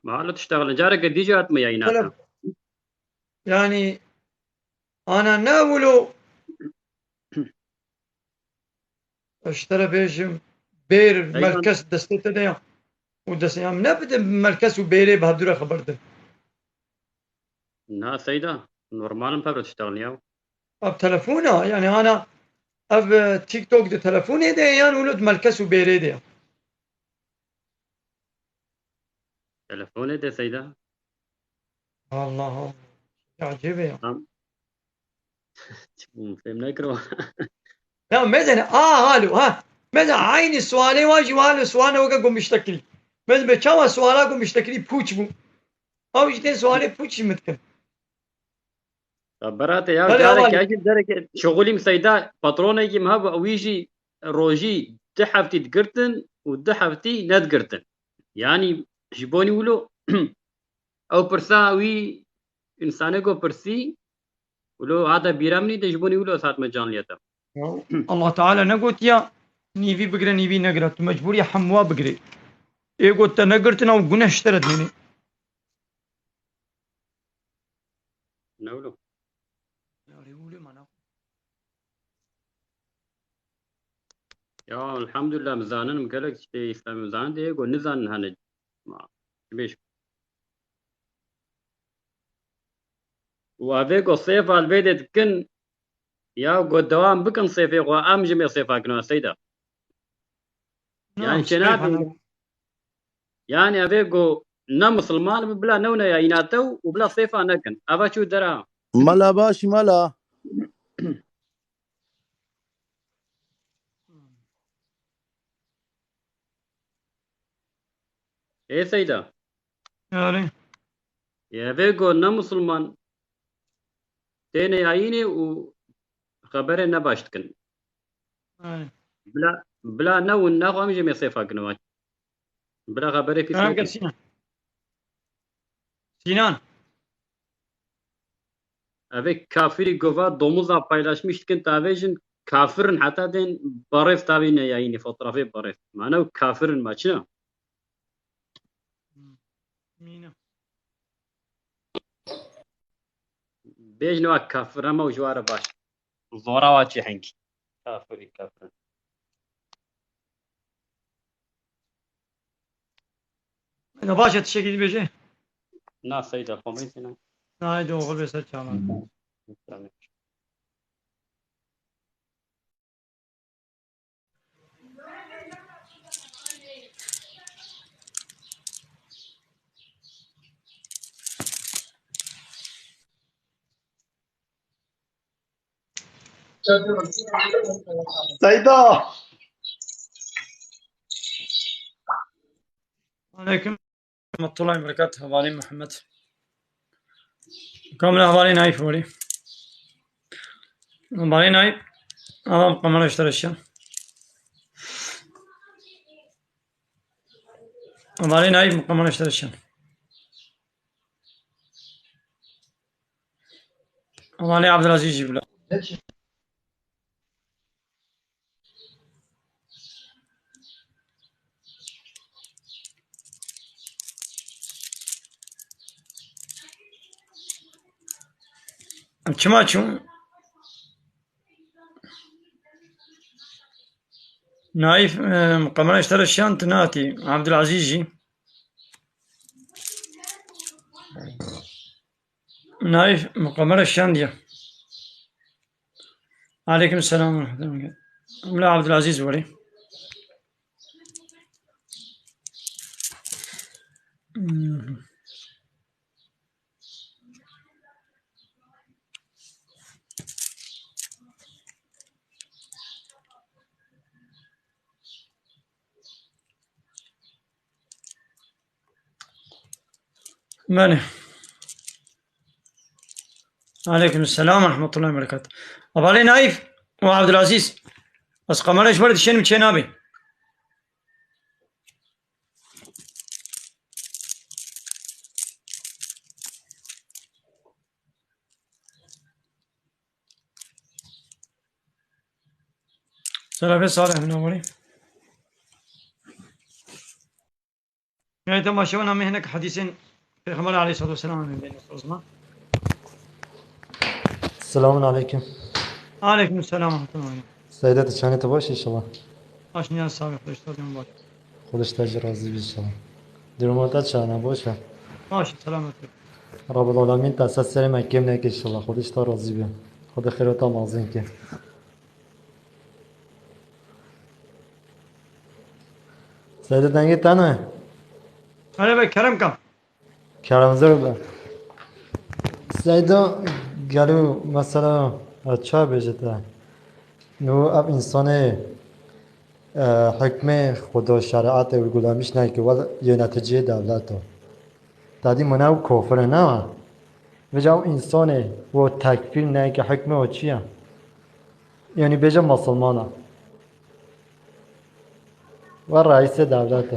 Mahalo tiştexilin. Careke dî jî hatime yayîna te. Yanî ana ne wilo ez ji te re bêjim bêr merkez destê te de ya. Û destê ya ne bide merkez û bêrê bi hevdû re xeber din. Na Seyda, normal in pevre tiştexilin ya. Ev telefona, yanî ana ev, e, TikTok di telefonê de yan wilo di merkez û bêrê de ya. Telefonê de Seyda. Allah Allah. Ya acebe ya. Tam. Çi bû, fêm nekiriye. Ya mezene, a, halo, ha. Mezene aynî sualê wa jî, halo sualê weke ku min ji te kirî. Mezene be çawa suala ku min ji te kirî pûç bû. Ew jî tên sualê pûç jî min dikin. Ya berate ya, belê, careke hevalê. Jî dereke şixulîm Seyda, patronekî min hebû, wî jî rojî du heftî digirtin û du heftî nedigirtin. Yanî ji bo nî wilo ew pirsa wî, însanê ku pirsî, wilo hate bîra min î de, ji bo nî wilo ez hatime canliya te. Ya, Allah Teala negotiya nîvî bigire, nîvî negire. Tu mecbûr yî hemwa bigirî. Ê got te negirtin, ew guneh ji te re dihêne. Ne wilo? Ya, rê wilo mana. Ya, elhamdulillah, em zanin, em gelek tiştê Îslamê em zanin, dê got nizanin hene. Ma, çi bêj. Û evê ku sêfa li vê de dikin, ya ku dewam bikin sêfê xwe, em jî mê sêfa kin, Seyda. Na, yanî çê sêfa nakin. Na. Yanî evê ku ne misilman bi bila newne ya înatew û bila sêfa nekin. Eva çû dera. Mala başî mala. Ê Seyda. Erê. Evê ku ne misilman têne yayînê û xeberê ne baş dikin. Erê. Bila, bila ne win ne xwe em jê mê sêfa kin. Bila xeberê pîs nekin. Sinan. Sinan. Evê kafirî gova domuza paylaşmış dikin, tavêjin kafirin, heta tên barêv tavî ne yayînê, fotoğrafê barêv. Mane ew kafirin ma çi ne? Mîne. Bêjin wa kafir, hema ew ji wa re baş. Zora wa çi hengî. Kafirî, kafir. Ne baş e, tiştekî dibêje? Na, Seyda, xwe meytîne. Na, haydi oxir bê ser çavan. Tamam. Seyda. Aleyküm. Rahmetullahi ve berekatuh. Hevalê Muhammed. Kamera hevalê Naif weri. Hevalê Naif. Ama kamera işte reşyan. Hevalê Naif kamera işte reşyan. Hevalê Abdülaziz jî bila. Çima çûn? Naif, e, kamera ji te re şand, tu nehatî. Abdülaziz jî. Naif, kamera şandiye. Aleyküm selam ve rahmetullah. Mela Abdülaziz were. Hmm. Belê. Aleyküm selam ve rahmetullahi ve berekatuh. Hevalê Naif û Abdülaziz. Ez kamera ji ber dişênim, çê nabê. Selafê Salih min awarî. Yanî temaşevan em hinek hedîsên Pêxember aleyhissalatu vesselam em bên o zaman. Selamun aleyküm. Aleyküm selam ve rahmetullah. Seyda, tu çawa, tu baş inşallah? Baş, niyaz sabi, Xwedê ji te baş. Xwedê ji te jî razî be inşallah. Duruma te çawa, baş e? Baş, selamet be. Rabbul Alemîn te ser serê me kêm neke inşallah. Xwedê ji te razî be. Xwedê xêra te mezin ke. Seyda, dengê te ne? Hele be, kerem kam. Kerem zor be. Seyda, gelo mesela Ha, ça bêje te? Nû ev însanê, e, hikmê Xudo şerîetê wî gulamîş neke, wek yöneticiyê dewlet o. Dadî min ew kofir e, ne? Vêca ew însanê wo tekfîr neke, hikmê o çi ye? Yanî bêje misilman e. We reîsê dewlet e.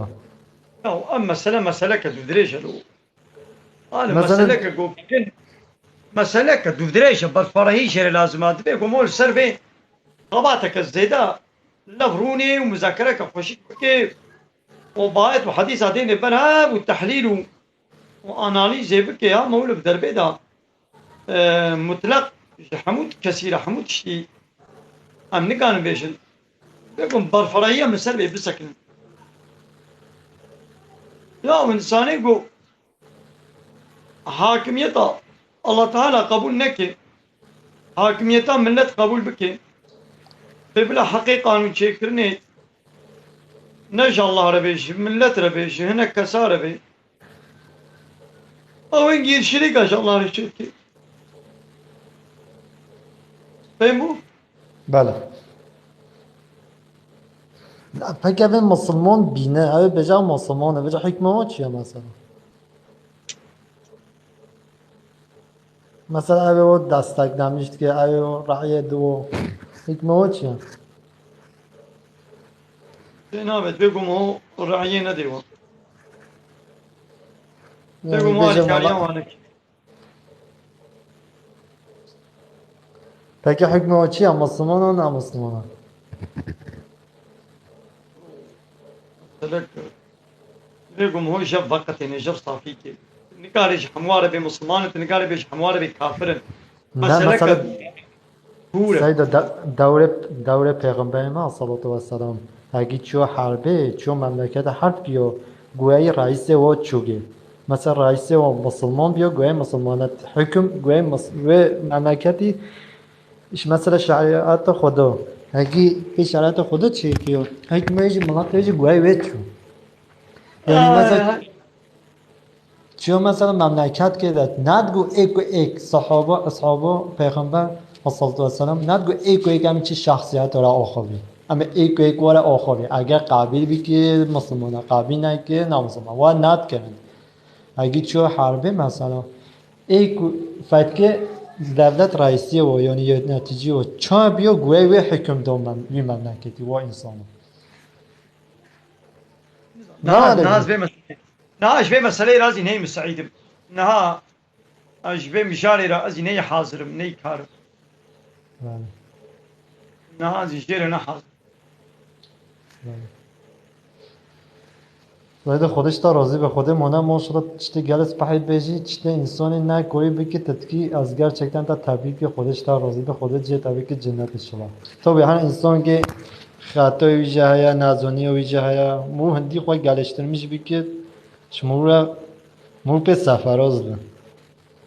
Ya, ev mesele, meseleke dûvdirêj e lo. Hale, meseleke gokirin, meseleke dûvdirêj e, berfarehî jê re lazim e. Dibê ku mo li ser vê xebateke zêde lev rûnê û muzakereke xweşik bike û bayet û hedîsa dêne ber hev û tehlîl û, û analîzê bike ya mewlib derbê de, e, mutlaq ji hemû kesî re hemû tiştî em nikarin bêjin. Bêgum berfarahiya min ser vê bisekinin. Ya insanê ku hakimiyeta Allah Teala qebûl neke, hakimiyeta millet qebûl bike, pê bila heqê qanûn çêkirinê ne ji Allah re bê, ji millet re bê, ji hinek kesa re bê. Ew ên gîr şirîka ji Allah re çêdikê. Fêm bû? Bele. Peki ev ê misilman bîne, ew ê bêje ew misilman e, bêje hikme wan çi ye mesela? Mesela ew ê o desteklemiş dike, ew ê o reyê diwo. Hikme o çi ye? Tê nabe, bêgum o reyê nedê wan. Yanî bêgum o bêje alkariya mala- wan e. Peki hikme o çi ye? Misilman an, ne misilman an? Selek, bêgum ho jev veqetêne, jev safî ke. Nikarê ji hemû re bê misilman in, tu nikarê bê ji hemû re bê kafir in. Ne, meseleke mesela dûr e. Seyda, de-, dewrê, dewrê Pêxemberê me, salatu ve selam, hegî çiyo herbê, çiyo memlekete herb kiyo, guweyî reîsê wo çûgê. Mesela reîsê wo misilman biyo, guweyî misilmanet, hukm guweyî mis-, wê memleketî, iş mesela şerîeta Xudo. Hegî pê şerîeta Xudo çêkiyo. Hukmê jî miletê jî guweyî wê çû. Yanî mesela, çiyo mesela memleket ke de, nedigo êk û êk sahaba, eshaba, Pêxember, salatu ve selam, nedigo êk û êk em çi şexsiyet were axivî. Em êk û êk were axivî. Eger qebîl bikî, misilman e, qebîl nekî, ne misilman. Wa nedikirin. Egî çiyo herbê mesela, êk û fetkê devlet reîsiyê wo, yanî yöneticiye wo, ça biyo guweyî wê hukm do mem-, wî memleketî, wo însano. Na, na, ez vê meselê, na, ez ji vê meseleyê re zî neyê miseîd im. Niha ez ji vê mijarê re ez zî neyê hazir im, neyê kar im. Belê. Niha ez zî jê re ne hazir im. Belê. Zeyde, Xwedê ji te razî be. Xwedê mane maşallah tiştê gelê spehî bêjî, tiştê însanê ne koyî bikî, tetkî, ez gerçekten te tebrîk ke, Xwedê ji te razî be, Xwedê cihê te bike cennet inşallah. Tabii her însan ke xetayê wî jî heye, nezanîya wî jî heye. Mû hindî xwe geliştirmiş bike, ji mû re, mû pê seferoz be.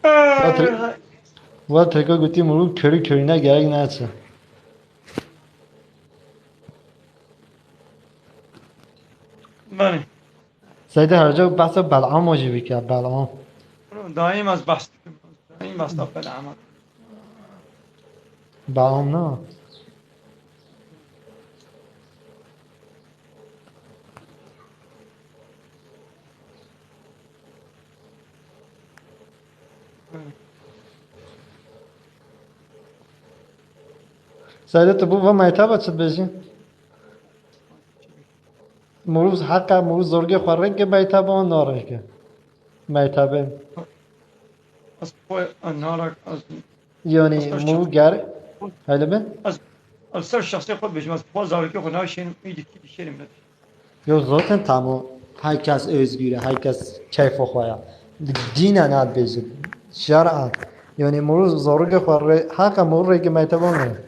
Wa Tir-, wa Tirka gotî mû körü körüne gerek neçe. Belê. Seyde her ca behsa Bel'ama jî bike, Bel'am. Daîm ez behs dikim. Daîm behsa Bel'ama. Bel'am ne? Seyde, tu bo va meytaba çi dibêjî? Mirov heqa mirov zorgê xwe rêke meytaba wan narêke. Meytebê. Ez xwe, ez narak, ez, yanî ez ser mirov şexs-, ger, hele be? Ez, ez ser şexsê xwe dibêjim, ez xwe zarokê xwe navşênim, îdî kî dişêrim ne. Yo, zaten tamam. Herkes özgür e, herkes keyfa xwe ya. Dîne nadibêjin. Şer'a. Yanî mirov zorgê xwe rê, heqa mirov rêke meyteba wan e.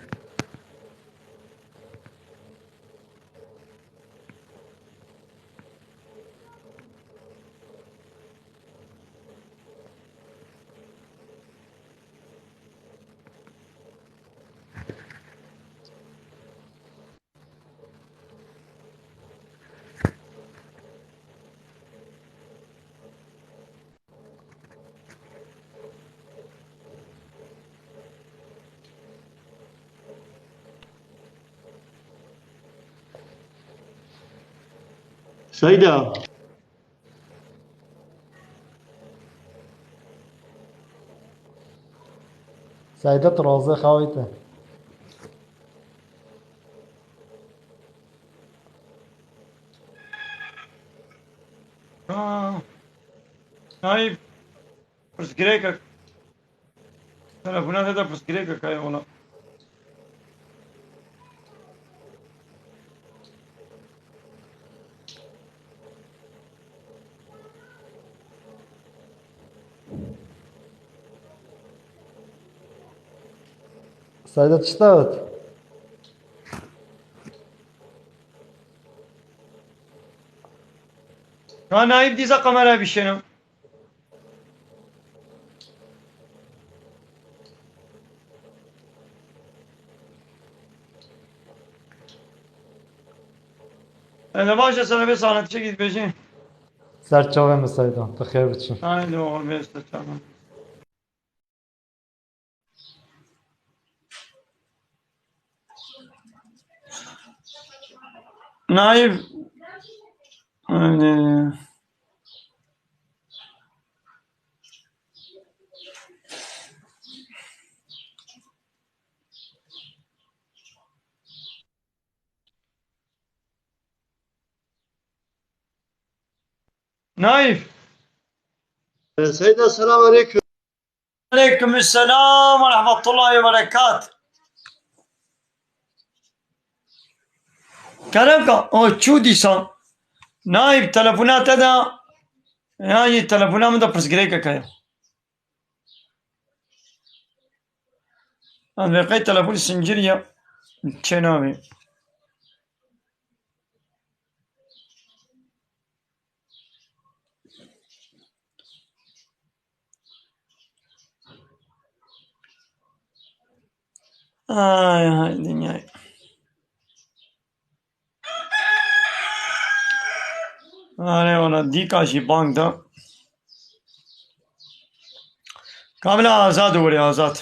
Seyda. Seyda, tu razê xawî te. Aa, Naîf, pirsgirêkek. Telefona te de pirsgirêkek heye wela. Seyda, çi tewt? Ka Naîf dîsa kamera bişêne. Ene baş e, sana bir sanatçı git beji. Ser çavê min Seyda, tu xêr biçî. Haydi oğlum, beste tamam. Naîf. Haydi. Naîf. Seyda, selam aleyküm. Aleyküm selam ve rahmetullahi ve berekat. Kerem ka, o çû dîsa. Naîf, telefona te de, yanî telefona min de pirsgirêkek heye. Ez vê qey telefon sincirî ya, çê nabê. Ay, ay, dinyay. Are, wala dîka jî bang da. Kamila Azad were, Azad.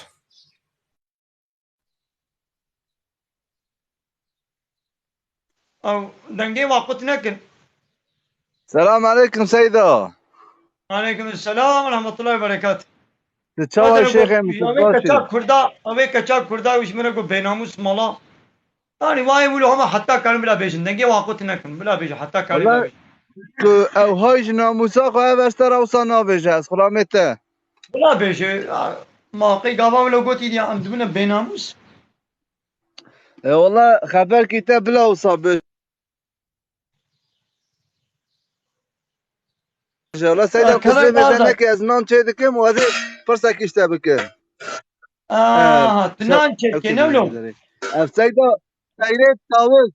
Ew dengê wa qut nekin. Selam aleyküm Seyda. Aleyküm selam ve rahmetullahi ve berekat. Tu çawa şêxê min, tu baş î? Ew ê keça Kurda, ew ê keça Kurda û ji min re got bênamûs mala. Yanî wayê wilo hema heta karin bila bêjin. Dengê wa qut nekin. Bila bêjin, heta karin bila bêjin. Wala ku ew hay ji namûsa xwe ev ester ewsa nabêje, ez xulamê te. Bila bêje, ya, ma qey gava wilo gotî diya em dibine bênamûs. E, wala xeberkî te bila wisa bi. Wala Seyda, kuzê mêze neke, ez nan çê dikim û ez ê pirsekî ji te bikim. Aha, tu nan çê dikê, ne wilo? Ev Seyda, teyrê taviz,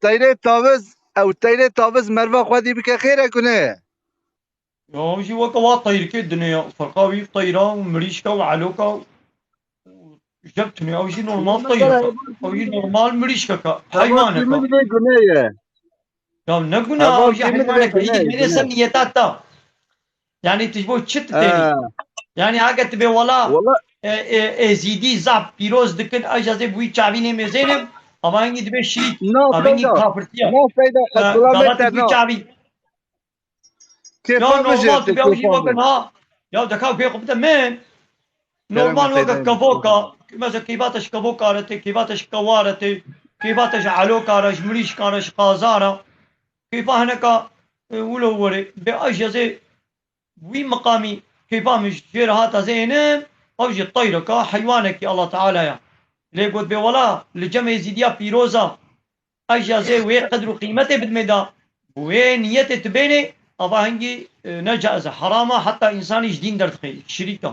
teyrê taviz, ew teyrê taviz merva xwedî bike xêr e ku ne? Ya, ew jî weke wa teyrikê dinê ya. Ferqa wî teyra û mirîşka û eloka û jeb tune. Ew jî normal teyrek e. Ew jî normal mirîşkek e. Heywanek e. Ya ne guna, ew jî heywanek e. Îdî bêne ser niyeta te. Yanî tu ji bo çi tu tênî? Yanî heke tu bê wela, e, e, êzîdî zaf pîroz dikin, ew jî ez ê bi wî çavî nêmêzênim. Ava hingî dibe şirîk. Ava hingî kafirtiye. Gava tu bi wî çavî. Ya normal tu bê ew jî weke niha. Ya deka bê xwe bide min. Normal weke kevoka. Mesela keyfa te ji kevoka re tê, keyfa te ji kewa re tê, keyfa te ji eloka re, ji mirîşka re, ji qaza re. Keyfa hineka, e, wilo were. Bê ez jî ez ê wî miqamî keyfa min ji jê re hat ez ê ênim, ew jî teyreka, heywanekî Allah Teala ya. Lê got bê wela li cem êzîdiya pîroza. Ev jî ez ê wê qedr û qîmetê bidimê da. Bi wê niyetê tu bênê, ava hingî, e, ne caiz e, heram e, heta însanî ji dîn derdixê, şirîk e.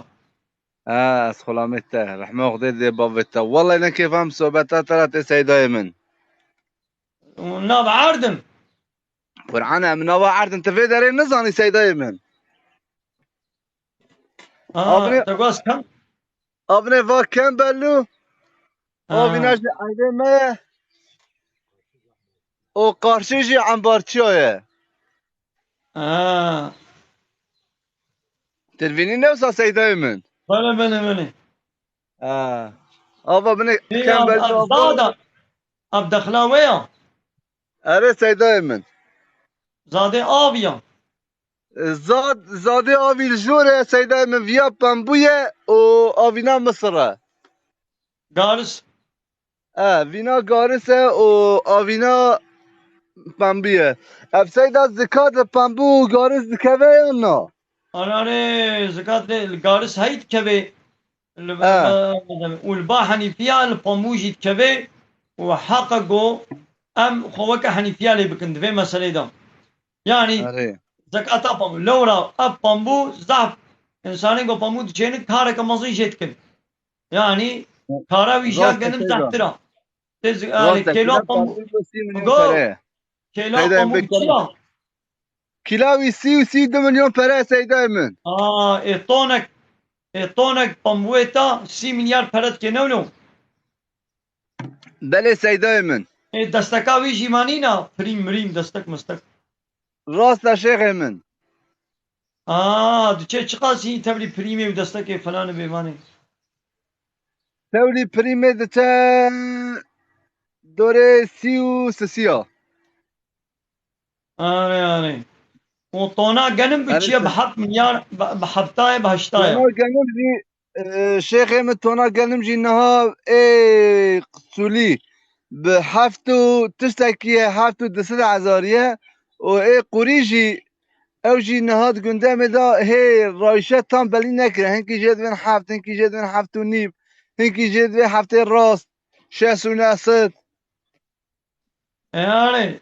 Ha, ez xulamê te, rehma Xwedê dê bavê te. Wellahî ne kêfa min sohbeta te re tê Seydayê min. Nav erdin. Qur'an e, min nava erdin, tu vê derê nizanî Seydayê min. Ha, Abine- te gaz kam? Abine va kem bellu. Ha. O vîna jî eybê me ye. O qarşî jî embarçiya ye. Ha. Tirvînî ne wisa Seydayê min? Bele, bele, bele. Ha. Ava bine kem bellu. Ev dexla we ya? Erê Seydayê min. Zadê avî ya. Zad, zadê avî li jor e, seydayê min, viya pembû ye û avîna Misir e. Garis. E, vîna garis e û avîna pembû ye. Ev seyda zikat li pembû û garis dikeve yan na? Ananê, zikat lê li garis hey dikeve. Li, Ha. û li ba Henîfiya li pembû jî dikeve û heqa go em xwe weke Henîfiya lê bikin di vê meselê de. Yanî Erê. zekata pembû. Lewra ev pembû zaf, insanê go pembû diçênin kareke mezin jê dikin. Yanî kara wî jiya Rast e genim seyda. Zehtir a. Tê zi-, Rast yani, e, kêla kîla pembû. pembû sî milyon Go. pere ye. Kêla Seyda, em pembû bêkana. çi ya? Kîla wî sî û sî û du milyon pere ye, seydayê min. Aa, ê tonek, ê tonek pembûê ta sî milyar pere dikê, ne wilo? Belê seydayê min. Ê desteka wî jî manîna, prîm mirîm, destek mestek. Rast e şêxê min. Aa, diçe çiqasî tevlî prîmê û destekê felanê bêvanê. Tevlî prîmê diçe dorê sî û sisiya. Arê, arê. O tona genim bi Erê çiye, bi se- heft milyar, bi, bi heftayê, bi heştayê. Tona genim jî, e, şêxê min, tona genim jî niha ê qsulî bi heft û tiştekî ye, heft û du sed hezarî ye û ê qurî jî, ew jî niha di gundemê de hê rayşe tam belî nekire. Hinkî jê divên heft, hinkî jê divên heft û nîv, hinkî jê divê heftê rast, şeş û neh sed. E, yani,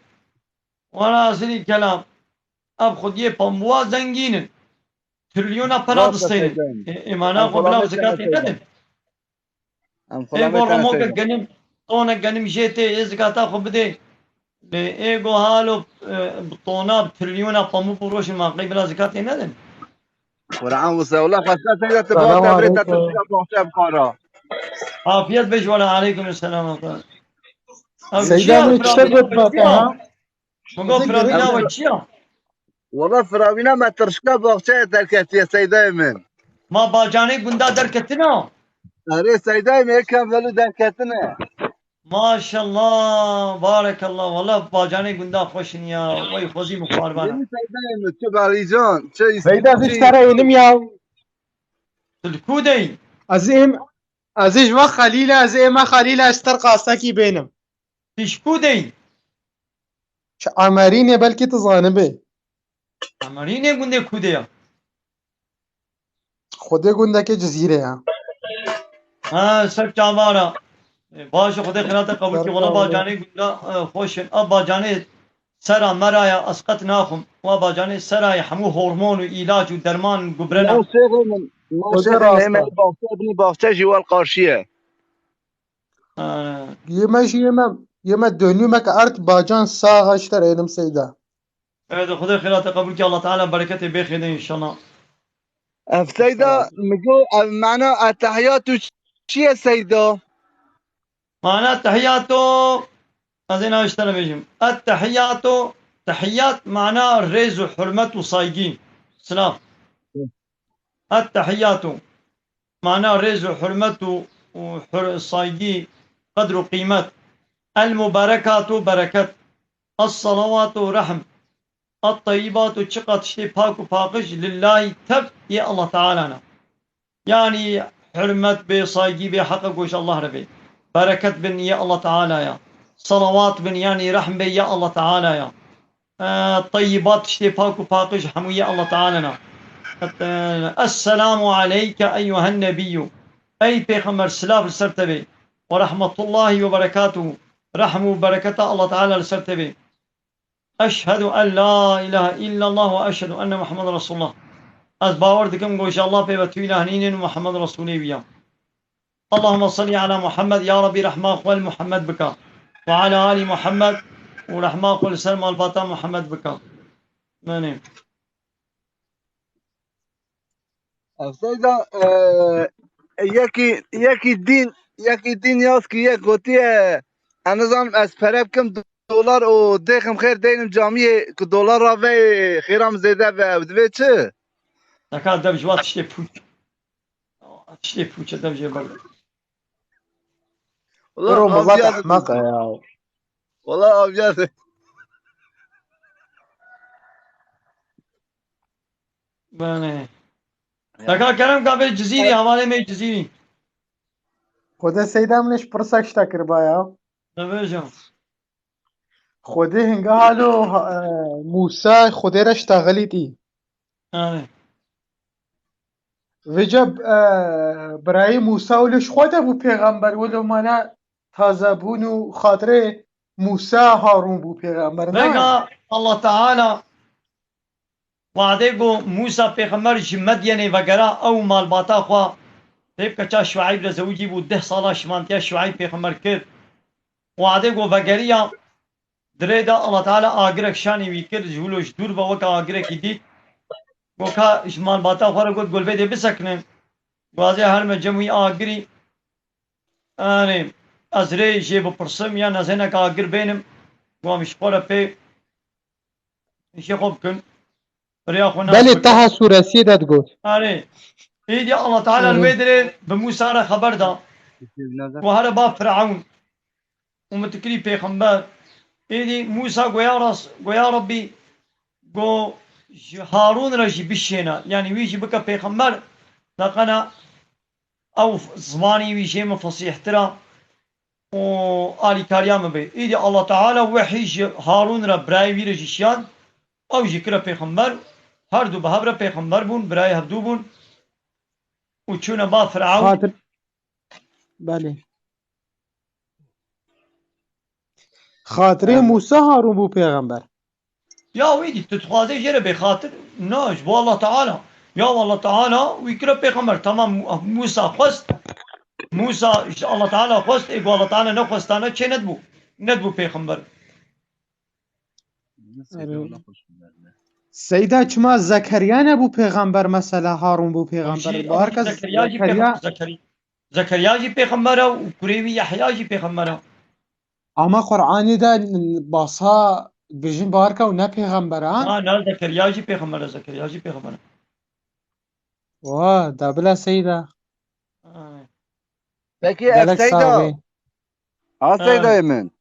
wala asilî kelam. Ev xwediyê pembûa zengîn in. Trilyona pera Rast e distênin. seydayê min. E, êmana Em xwe bila xwelamê zikatê tene nedin. Em Ê xwelamê go tene remoke seyda. genim, tone genim jê tê, ê zikata xwe bidê. Lê ê go halo, e, bi tona, bi trilyona pembû biroşin, ma qey bila zikatê nedin. Qur'an wisa, wala xwesta seyda, tu Selam bawte birê te aleykum. tirşika bawte bikara. Afiyet beş wala aleykum selam. Ev Seyda çiya min tiştek firavîna got bate çiya? ha. Min got firavîna we çiya? Wala firavîna me tirşika bawçeyê derketiye seydayê min. Ma bacanê gunda derketina? Erê seydayê min, êkem velu derketine. Maşallah, barekallah. Wala bacanê gunda xweş in ya. Wey xwezî min xwaribana. Yeni seydayê min, tu Belîcan, tu Seyda, vî sere ênim ya. Tu li ku dey? Ez êm, ez ê ji we Xelîl e, ez ê ême Xelîl e, ez ter qastekî bênim. Tu ji ku dey? Ji Emerînê, belkî tu zanibê. Emerînê gundê ku de ya? Xwedê gundekê Cizîrê ye. Ha, ser çavara. E, baş e, Xwedê xêra te qebûl kî. Wala bacanê gunda, e, xweş in. A bacanê sera mera ya, ez qet naxwim. Wa bacanê sera ye, hemû hormon û îlaç û derman, gubre ne. Lan şêxê min, lan Hoca şêxê min, rast ême e. Bawçe, binî Bawçe jî wel qarşî ye. Ha. Yê me jî yê me, yê me dönümek ert bacan saxa ji ter ênim Seyda. Evet, Xwedê xêra te qebûl kî. Allah Teala bereketê bêxêne inşallah. Ev seyda, mi got, ev mana etehiyatu çi ye seyda? Mana tehiyato, ez ê navê ji te re bêjim. Ettehiyato, tehiyat mana rêz û hurmet û saygî. Silav. Ettehiyato. Mana rêz û hurmet û, û hur-, saygî, qedr û qîmet. El mubarekatu bereket. Es salawatu rehm. Et teyyibato, çiqa tiştê pak û paqij, lillahî, tev yê Allah Teala ne. Yanî hurmet bê, saygî bê, heqa goş Allah re bê. Bereket bin yê Allah Teala ya. Salawat bin, yanî rehm bê, yê Allah Teala ya. E, teyyibat, tiştê pak û paqij hemû yê Allah Teala ne. E, Esselamu aleyke eyyuhen nebiyyû. Ey Pêxember, silav li ser te bê. Ve rahmetullahi ve berekatuhu. Rehm û bereketa Allah Teala li ser te bê. Eşhedü en la ilahe illallah ve eşhedü enne Muhammeden Resulullah. Ez bawer dikim ku ji Allah pê ve tu îlah nînin û Muhammed Resulê wî ya. Allahümme salli ala Muhammed, ya Rabbi rehma xwe li Muhammed bika. Ve ala ali Muhammed û rehma xwe li ser malbata Muhammed bika. Menê. Ev seyda, e, yekî, yekî dîn, yekî dîn yaz kiriye, gotiye, ez nizanim, ez pere bikim dolar û dêxim xêr deynim camiyê ku dolar ra ve xêra min zêde ve, ev divê çi? Neka dev ji wa tiştê pûç. Tiştê pûç e, dev jê berde. Wala Bro, millet aviya ehmeq e ya. Wala aviya de. Belê. Deka kerem ka bê Cizîrî, hevalê me Cizîrî. Xwedê seyda min ji pirsa kişta kiribaya. Dibêjim. Xwedê hinga halo, e, Mûsa Xwedê re ştaxilîtî. Erê. Vêca, e, birayê Mûsa û li ji xwe de bû pêxember, wilo mala tazebûn û xatirê Mûsa Harûn bû pêxember, ne? Vêga Allah Teala Wadê ku Mûsa pêxember ji Medyenê vegera ew malbata xwe, tê bike ça Şueyb re zewicî bû, deh sala şimantiya Şueyb pêxember kir. Wadê ku vegeriya dirê de Allah Teala agirek şanî wî kir, ji wilo ji dûr ve weke agirekî dît. Ku ka ji malbata xwe re got, "Gulbê dê bisekinin." Gazê her me cem wî agirî. Anê, ez rê jê bipirsim, yan ez hinek agir bênim, wan ji xwe re pê Îşê xwe bikin. Rêya xwe nas Belê bikin. Taha suresiyê de digot. Erê. Êdî Allah Teala li Erê. wê dirê bi Mûsa re xeber da. Ku here ba Firavun û min tikirî pêxember. Êdî Mûsa goya ras, goya Rabbî go ji Harûn re jî bişêne. Yanî wî jî bike pêxember. Laqena ew zimanî wî jê min fesîhtir a û alîkariya min bê. Îdî Allah Teala wehî ji Harûn re birayê wî re jî şiyand, ew jî kire pêxember, her du bi hev re pêxember bûn, birayê hevdû bûn û çûne ba Firavun. Xatir-, belê. Xatirê Em. Mûsa Harûn bû pêxember. Ya wî dî, tu dixwazê jê re bêxatir? Na, ji bo Allah Teala. Ya Allah Teala wî kire pêxember. Tamam, Mûsa xwest. Mûsa ji Allah Teala xwest, ê ku Allah Teala nexwestane çê nedibû. Nedibû pêxember. Seyda, çima Zekeriya nebû pêxember, mesela Harûn bû pêxember? Jî, Baharka Zekeriya jî Zekeriya pêxember, Zekeriya, Zekeriya jî pêxember e û kurê wî Yehya jî pêxember e. Ama Qur'anê de basa bijin Baharka û ne pêxember e, ha? Ha, na, Zekeriya jî pêxember e, Zekeriya jî pêxember e. Wa, da bila Seyda. Ha. Peki, ev Gelek Seyda. sağ ol. Ha, Seydayê min.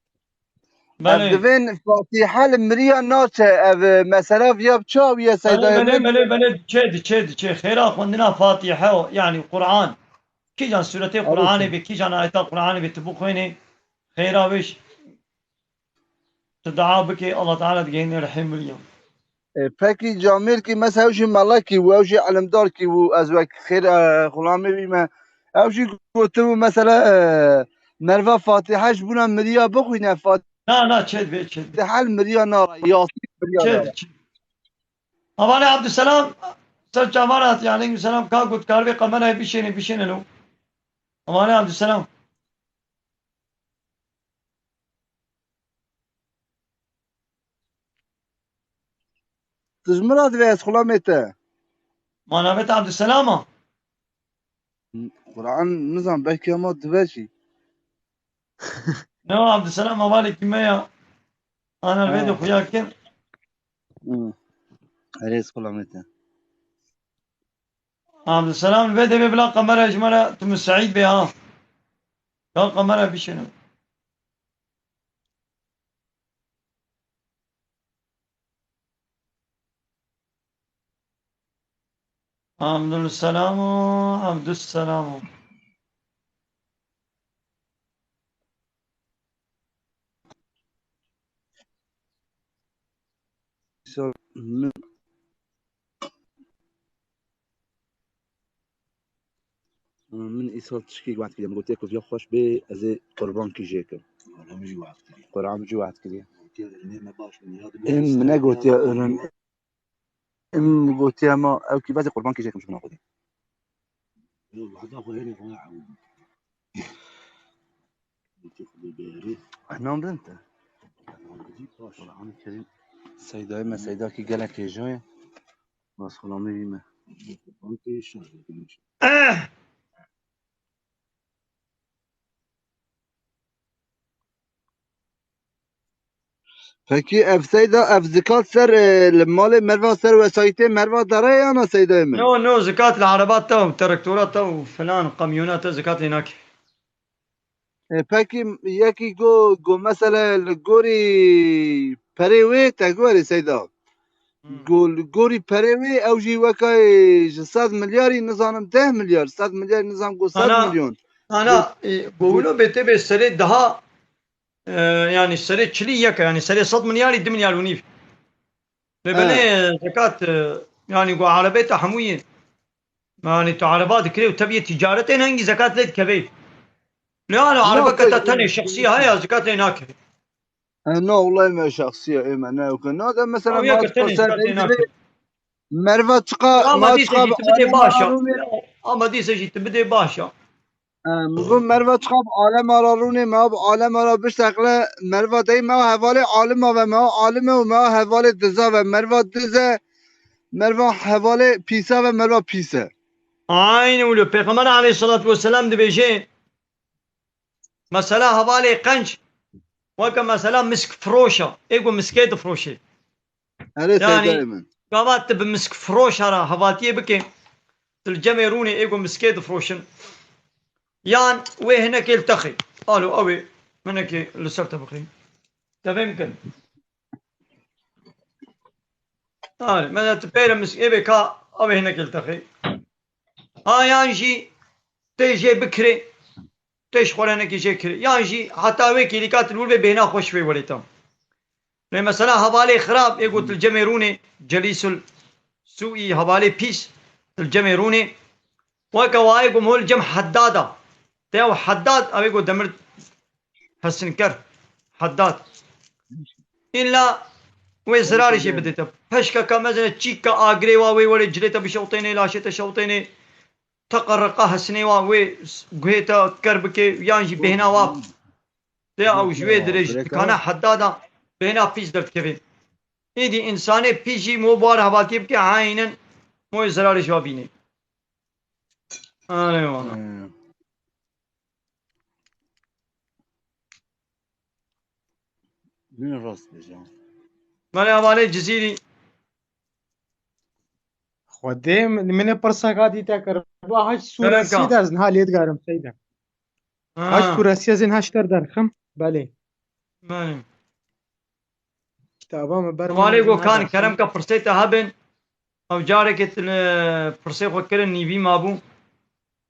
Belê. Ev divên Fatiha li miriya naçe, ev, e, mesela viya bi çawiye Belê, Seydayê belê, min? belê, belê, diçe, diçe, diçe. Xêra xwendina Fatiha, yanî Qur'an. Kîjan sûretê Qur'anê Elbette. bê, kîjan ayeta Qur'anê bê, tu bixwênê, xêra wê ş-, tu dua bikê, Allah Teala digehîne rihê miriya. E, pekî camêrkî mesela ew jî melekî bû, ew jî ilimdarkî bû, ez wek xêr, e, xulamê wî me. Ew jî gotibû mesela, e, merva Fatiha ji bûna miriya bixwîne, Fatiha Na, na, çêdibê, çêdibê. li miriya nara, Yasîn miriya Çêdibê, nara. çêdibê. Hevalê Abdulselam, ser çavan hat, aleykum selam, ka got, karibê kamerayê bişênê, bişêne lo. Hevalê Abdulselam. Tu ji min re divê ez xulamê te. Ma navê te Abdulselam a? Quran nizam, belkî ama dibe jî. Ne o Abdulselam hevalekî me ya. Ana vê de Ha. xuya kir. Hı. Erê ez xulamê te. Abdulselam vê de vê bila kamera ji me re tu min Seîd bê ha. Ya kamera bişêne. Abdulselam û Abdulselam û. Îsal min, min îsal tişkî wet kiriye. Min gotiye ku viya xweş bê, ez ê qurbankî jê kim. Qurban jî wet kiriye. Qurban jî wet kiriye. Gotiye, "Ürünê me baş in, ya Êm min negotiye ürün." Em gotiye ma ew kî bezê qurbankî jê kim ji bona Xwedê. Yo, wahda xwe hênê xwe ya ewil. Gotiye Xwedê bêrî. Enan bilind e. Enan bilind baş. Quran Kerim. Seydayê me, Seyda kî gelek hêja ye. Bas xulamê wî me. Quran Kerim şer. Pekî ev seyda, ev zikat ser, e, li malê merva, ser wesayîtê merva dere ya na seydayê min? No, no, zikat li ereba te û terektora te û filan, kamyona te zikatê nake. E, pekî yekî go, go mesele li gorî perê wê te gorî seyda. Hmm. Go-, li gorî perê wê ew jî weka ji sed milyarî nizanim deh milyar, sed milyarî nizanim go sed Ana, milyon. Ana, e, go wilo bê tê bê serê daha, e, yani serê çilî yek, yani serê sed milyarî du milyar û nîv. Lê belê zekat, e, yani go erebê te hemû yê. Yani tu ereba dikirê û teviyê ticaretê ne hingî zekat lê dikevê. Lê ana erebeke te tenê şexsî heye, zekat lê nakevê. E, na wulay me şexsî ye, ê me ne weke. Na de mesela Ew yeke tenê zekat lê nakevê. Merva çiqa, Ama ma dîse çiqa jî bi tu bidê alema baş ra a. rûnê. Ama dîse jî tu bidê baş a. E, min got merva çiqa bi alema ra rûnê, me bi alema ra bişteqle, merva dey me hevalê alima ve, me alime û me hevalê diza ve, merva dize, merva hevalê pîsa ve, merva pîse. Aynî wilo Pêxember aleyhissalatu vesselam dibêje, mesela hevalê qenc, weke mesela misk firoşa, ê ku miskê difroşê. Erê Yani, seydayê min. Gava tu bi misk firoşa re hevatiyê bike, tu li cemê rûnê ê ku miskê difroşin. Yan wê hinekê li texê. Alo, ew ê hinekê li ser te bixê. Te fêm kin? Erê, mesela tu pêre misk ê bê ka ew ê hinekê li texê. A yan jî tê jê bikirê. Tê ji xwe re hinekî jê kirê. Yan jî heta wê kêlîka tu li wir bê bêhna xwe ji wê werê tam. Lê mesela hevalê xirab ê ku tu li cemê rûnê, celîsul sûî, hevalê pîs, tu li cemê rûnê. Weke wayê ku hol cem heddada. Te ew heddad, ew ê ku demir hesinker. Heddad. Îlla wê zirarê jê bidê te. Peşkeka mezine çîka agirê wa wê werê cilê te bişewtênê, laşê te şewtênê. Teqerreqa hesinê wa wê guhê te ker bike yan jî bêhna wa tê ew ji wê dirêj dikane heda da bêhna pîs derdikeve. Êdî însanê pîs jî mo bar hevaltiyê bike, aynen mo zerarê ji wa bîne. Erê wala. Hmm. Min rast bêje. Mala hevalê Cizîrî. Xwedê min, min ê pirseka dî te kir. Ba hac sûresî de ez niha lê digerim seyda. Ha. Hac sûresî ez ê niha ji te derxim. Belê. Belê. Kitaba me ber Hevalê Gokan, kerem ka pirsê te hebin. Ew carekê tu li pirsê xwe kirin nîvî mabû.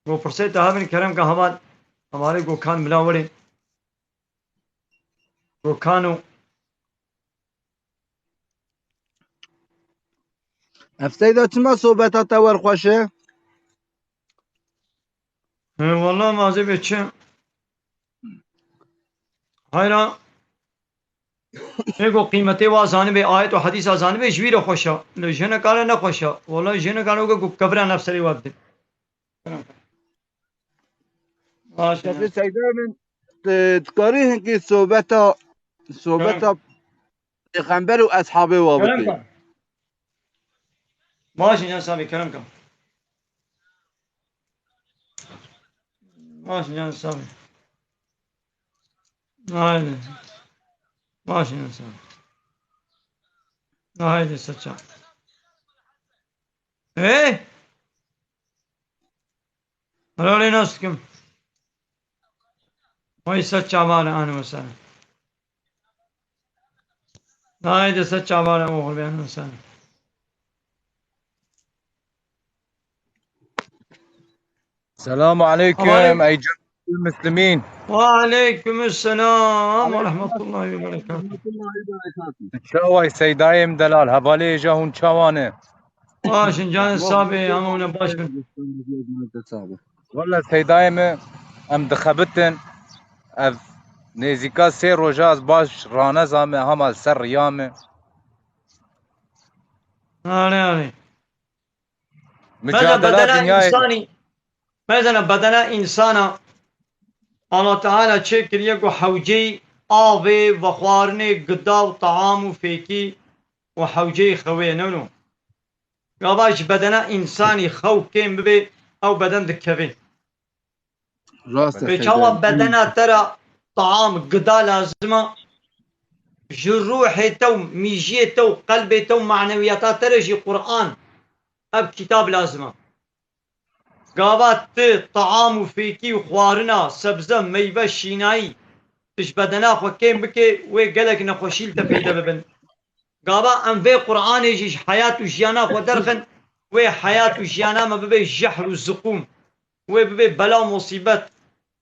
Go pirsê te hebin, kerem ka heval. Hevalê Gokan bila werê. Gokano. Ev seyda çima sohbeta te wer xweş e? He, wala mazê bê çi? Hayra, ê go qîmetê wa zanibê, ayet û hedîsa zanibê, ji wî re xweş e. Lê ji hineka re ne xweş e. Wala ji hineka re weke ku kevira nefserê wa didin. Baş e. Şefî seyda min, tu dikarî hinkî sohbeta, sohbeta Pêxember û eshabê wa bikî. Kerem ka. Baş e, can sabî, kerem ka. Baş e, can sabî. Haydi. Baş e, can sabî. Haydi, saça. Hey! Helal nas kim? Vay saç çavane, ahlen ve sahlen. Haydi saç çavane, oğul, ahlen ve sahlen. Selamu aleyküm, ey cemaetel muslimin. Ve aleyküm selam ve rahmetullahi ve berekatuhu. Çawa ye seydayê min delal, hevalê hêja hûn çawa ne? Baş in, canê sabê, hema hûn baş in. Wele seydayê min, em dixebitin. Ev nêzîka sê roja ez baş ranezame, hema li ser riya me. Are, are. Mesela Mücadela bedena dünyayê. Însanî, mesela bedena însana Allah Teala çêkiriye ku hewceyî avê, vexwarinê, gida û team û fêkî û hewceyî xewê ne wilo. Gava ji bedena însanî xew kêm bibe, ew beden dikeve. Rast e, Pê çawa bedena te re taam, gida lazim e, ji ruhê te û mîjiyê te û qelbê te û manewiyata te re jî Quran, ev kitab lazim e. Gava tu taam û fêkî û xwarina, sebze, meyve, şînayî, tu ji bedena xwe kêm bike, wê gelek nexweşî li te peyde bibin. Gava em vê Qur'anê jî ji heyat û jiyana xwe derxin, wê heyat û jiyana me bibe jehr û ziqûm, wê bibe bela û musîbet,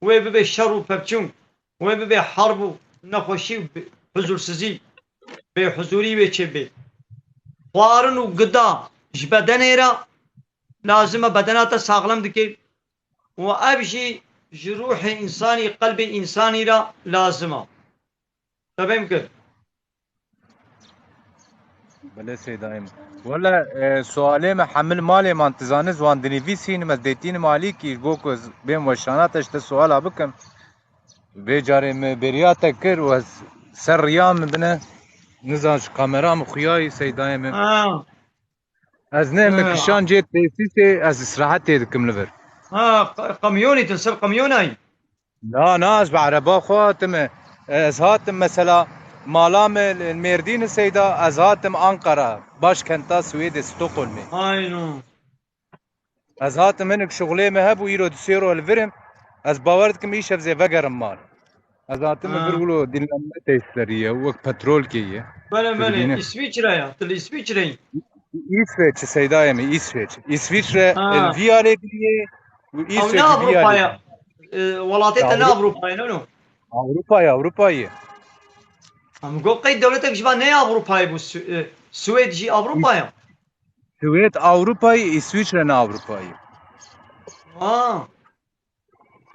wê bibe şer û pevçûn, wê bibe herb û nexweşî û bi-, huzursizî, bêhuzurî wê çêbe. Xwarin û gida ji bedenê re lazim e, bedena te saxlem dike û ev jî ji ruhê însanî, qelbê însanî re lazim e. Tebê min kir. Belê Seydayê min. Wele, e, sualê me hemil malê man, tu zanî, wan dinivîsînim, ez dêtînim alîkî, ji bo ku ez bêm weşana te ji te suala bikim. Vê carê min bêriya te kir û ez ser riya min bine, nizan ji kamera min xuyayî Seydayê min. Ha. Ez ne, min Ha. kişan cê tesîsê, ez îstirahetê dikim li vir. Ha, qa-, qemyonî tu li ser qemyonayî? Na, na, ez bi ereba xwe hatime. Ez hatim mesela mala me li Mêrdîn Seyda, ez hatim Ankara, başkenta Swêdê, Stockholmê. Ayno. Ez hatim hinek şuxulê me hebû, îro du sê ro li vir im. Ez bawer dikim îşev zê vegerim mal. Ez hatime Ha. vir wilo dinlenme tesislerî ye, wek petrolkê ye. Bele, bele. Dibîne. Îsviçre ya. Tu li Îsviçre yî? Îsveç, Seydayê min, Îsveç. Îsviçre, Ha. e, vî alê biriye û Ew ne Îsveç vî Avrupa alê ya? biriye. E, welatê te ne Avrupa. Avrupa ye, ne no? Avrupa ye, Avrupa ye. Em got qey dewletek ji van ne Avrupa ye bû? Sü-, e, Swêd jî Avrupa ye? Swêd Avrupa ye, Îsviçre ne Avrupa ye. Ha.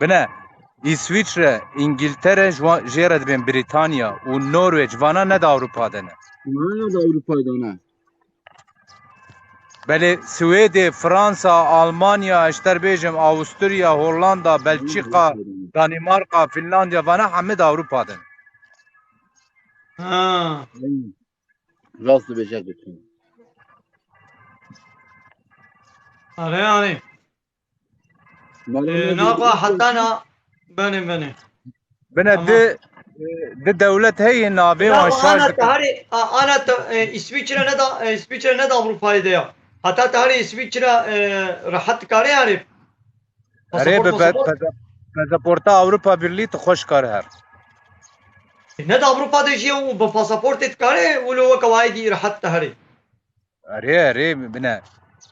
Bine, Îsviçre, Îngiltere ji wan, jê re dibên Brîtanya û Norwêc, vana ne di Ewropa de ne. Vana ne di Ewropa de ne. Belê Swêdê, Fransa, Almanya, ez ji te re bêjim, Awusturya, Hollanda, Belçîka, Danîmarka, Fînlandya, vana hemî di Ewropa de ne. Ha. Rast dibêje gotin. Are, are. Mala Ee, me nava zêde heta na, benê, benê. Bine Tamam. di, e, di dewlet heye navê Ya, wan o şaş ana dikin. Teharê, a-, ana te-, e, Îsviçre ne da, e, Îsviçre ne da Avrupayê de ya. Heta teharê Îsviçre, e, rehet dikare herê. Erê Pasaport, bi, be, pasaport. Peza-, pezaporta Avrupa Birlî tu xweş kar her. E, ne da Avrupa de jî û bi pasaportê dikare, wilo weke wayê dî rehet teharê. Erê, erê, bine.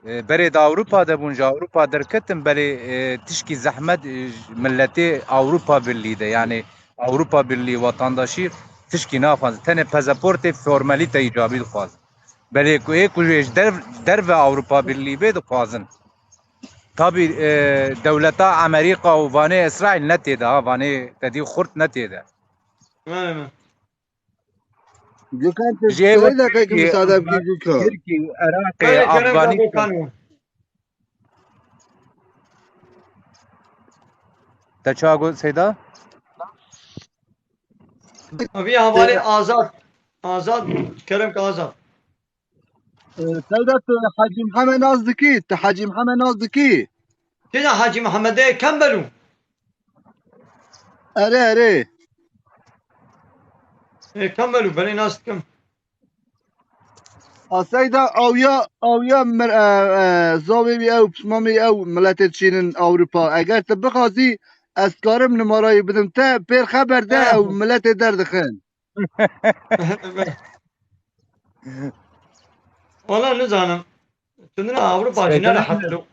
E, berê di Ewropa de bûn, ji Ewropa derketin, berê, e, tişkî zehmet, e, ji miletê Ewropa Birlî de, yani Ewropa Birlî, vatandaşî tişkî naxwazin. Tenê pasaportê formalîte îcabî dixwazin. Belê ku ê ku ji derv-, derve Ewropa Birlî bê dixwazin. Tabî, e, dewleta Amerîka û vanê Îsraîl ne tê de, ha, vanê te dî xurt ne tê de. Bele, bele. Gökhan, tu Jê wek Seyda kek Tirkiye, müsaade bikî Gökhan. Tirkiye, Iraqê, Belê, kerem Afganî. Gökhan. Te çawa got Seyda? Abi, hevalê Seyda. Azad. Azad, kerem ki Azad. Ee, Seyda, tu Hacî Mihemed nas dikî? Tu Hacî Mihemed nas dikî? Kê ne Hacî Mihemedê Kembelû? Erê, erê. Ê, Kembelû, belê nas dikim. A Seyda, awya, awya mir-, e, e, zavê wî ew, pismamê ew miletê dişînin Ewropa. Eger tu bixwazî, ez karim nimara wî bidim te, pêr xeber de, Ha. ew miletê derdixin. Wala nizanim. Çundina Ewropa jî ne rehet lo.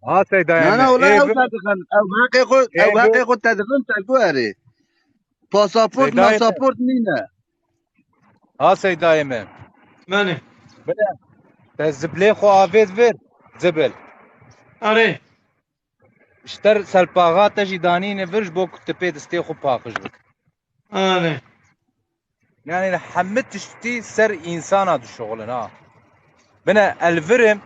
Ha Seydayê Na, na, min. wala Ê, ew bi- te dixin. Ew heqê xwe, Ê, ew bi- heqê xwe te dixin, te ku erê. Pasaport, Seydayê min. Masaport nîne. Ha Seydayê min. Bene. Bile. Te zibilê xwe avêt vir. Zibil. Erê. Ji te re selpaxa te jî danîne vir ji bo ku tu pê destê xwe paqij bike. Anê. Yani hemî tiştî ser însana dişuxulin ha. Bine ez li vir im.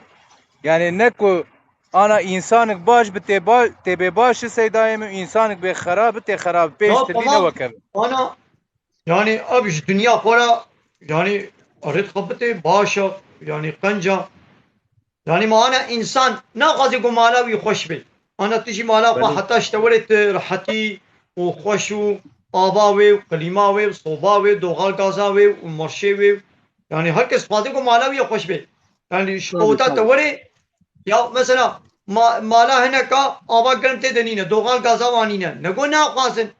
Yani ne ku ana însanik baş bi tê ba-, tê bê baş, Seydayê min, însanik bê xerab bi tê xerab, pêş Ya, tilî tamam. ne wekeve. Ana, yani ev ji dinya xwe re, yani erêt xebitê baş e, yani qenc e. Yani ma ana însan naxwaze ku mala wî xweş be. Ana tu jî mala xwe Belê. heta ji te were tu rehetî û xweş û ava wê û klîma wê û soba wê, doğal gaza wê û marşê wê. Yani her kes dixwaze ku mala wî xweş be. Yani ji Tabii, qeweta te tabii. were ya mesela ma-, mala hineka ava germ tê de nîne, doğal gaza wan nîne. Nego naxwazin.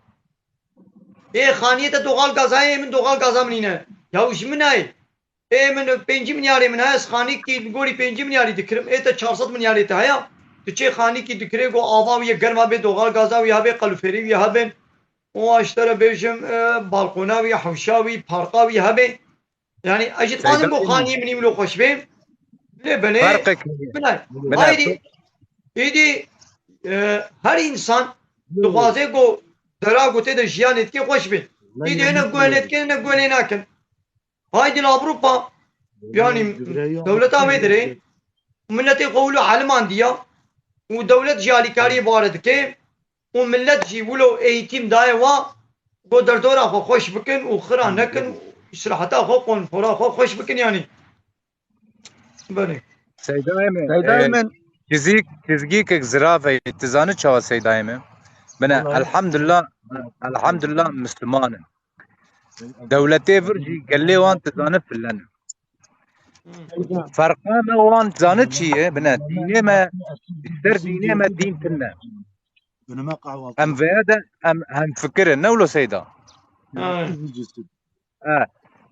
Ê xaniyê te doğal gaza ye, min doğal gaza min nîne. Ya ji min nayê. Ê min pêncî milyarê min heye, ez xanîkî li gorî pêncî milyarî dikirim. Ê te çar sed milyarê te heye. Tu çê xanîkî dikirê, go ava wî ye germa bê, doğal gaza wî hebe, qelûfêrê wî hebin. Û ez ji te re bêjim, e, balkona wî, hewşa wî, parka wî hebe. Yani ez jî dixwazim go xaniyê min î wilo xweş bê. Lê belê. Bine. Haydi, êdî, e, her insan dixwaze go dera go tê de jiyanê dike xweş bê. Êdî ne guhê lê dikin, ne guhê lê nakin. Haydî li Ewropa, yani dewleta wê dirê, miletê xwe wilo elimandiya û dewlet jî alîkariyê bare dike û milet jî wilo eğitim daye wa, go derdora xwe xweş bikin û xira nekin û îstiraheta xwe, konfora xwe xweş bikin yani. Belê. Seydayê min, Seydayê e, min. Çizgîk, çizgîkek zirav e, tu zanî çawa Seydayê min? Bine, elhamdulillah, elhamdulillah Müslüman in. Dewletê vir jî gelê wan tu zanî file ne. Ferqa me wan zanî çi ye? Bine, dînê me, ser dînê me dîn tune. Em veye de em hemfikir in, ne wilo Seyda? Ha. E,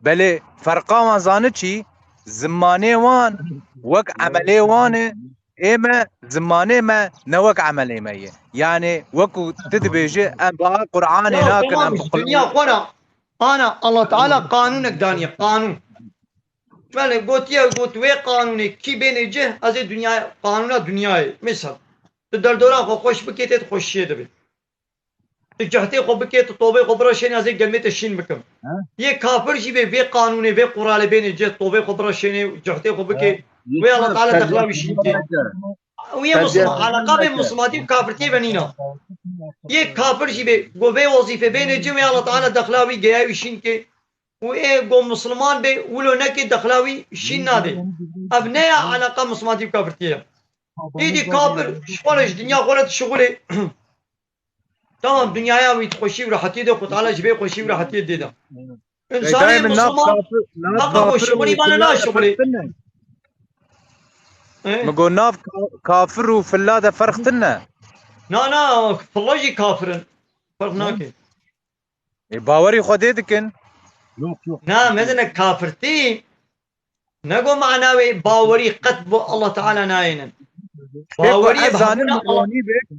belê ferqa wan zanî çi? Zimanê wan wek emelê wan e, ê me zimanê me ne wek emelê me ye. Yani wekû tu dibêjî em ba Qur'anê nakin, em bi Qur'an. Dinya xwe re ana Allah Teala qanûnek daniye, qanûn. Belê gotiye, got wê qanûnê kî bênê cih, ez ê dinya, qanûna dinyayê. Misal, tu derdora xwe xweş bikê, tê xweşiyê dibê. Tu cehdê xwe bikê, tu tobê xwe bireşênê, ez ê gelmê te şîn bikim. Yê kafir jî bê vê qanûnê, vê quralê bênê cih, tobê xwe bireşênê, cehdê xwe bikê. Wê Allah Teala dexla wî şîn kê. Wî ye Musliman, eleqa bê Muslimatî û kafirtiyê ve nîna. Yê kafir jî bê, go vê wezîfê bênê cih, wê Allah Teala dexla wî geya wî şîn kê. Û ê go Musliman bê, wilo nekê dexla wî şîn nadê. Ev ne ya eleqa Muslimatî û kafirtiyê ye. Êdî kafir, ji xwe re ji dinya xwe re dişixulê. Tamam, dinyaya wî xweşî û rehetiyê de, Xwe Teala ji vê xweşî û rehetiyê dê de. Însanê Musliman, nav kafir, nav kafir û filla de ferq tune. Min got nav ka-, kafir û filla de ferq tune. Na, na, filla jî kafir in. Ferq nake. Ê, bawerî Xwedê dikin. Yok, yok. Na, mezine kafirtî. Nego mana wê bawerî qet bo Allah Teala nayênin. Bawerî ez zanim bi Ronî bik,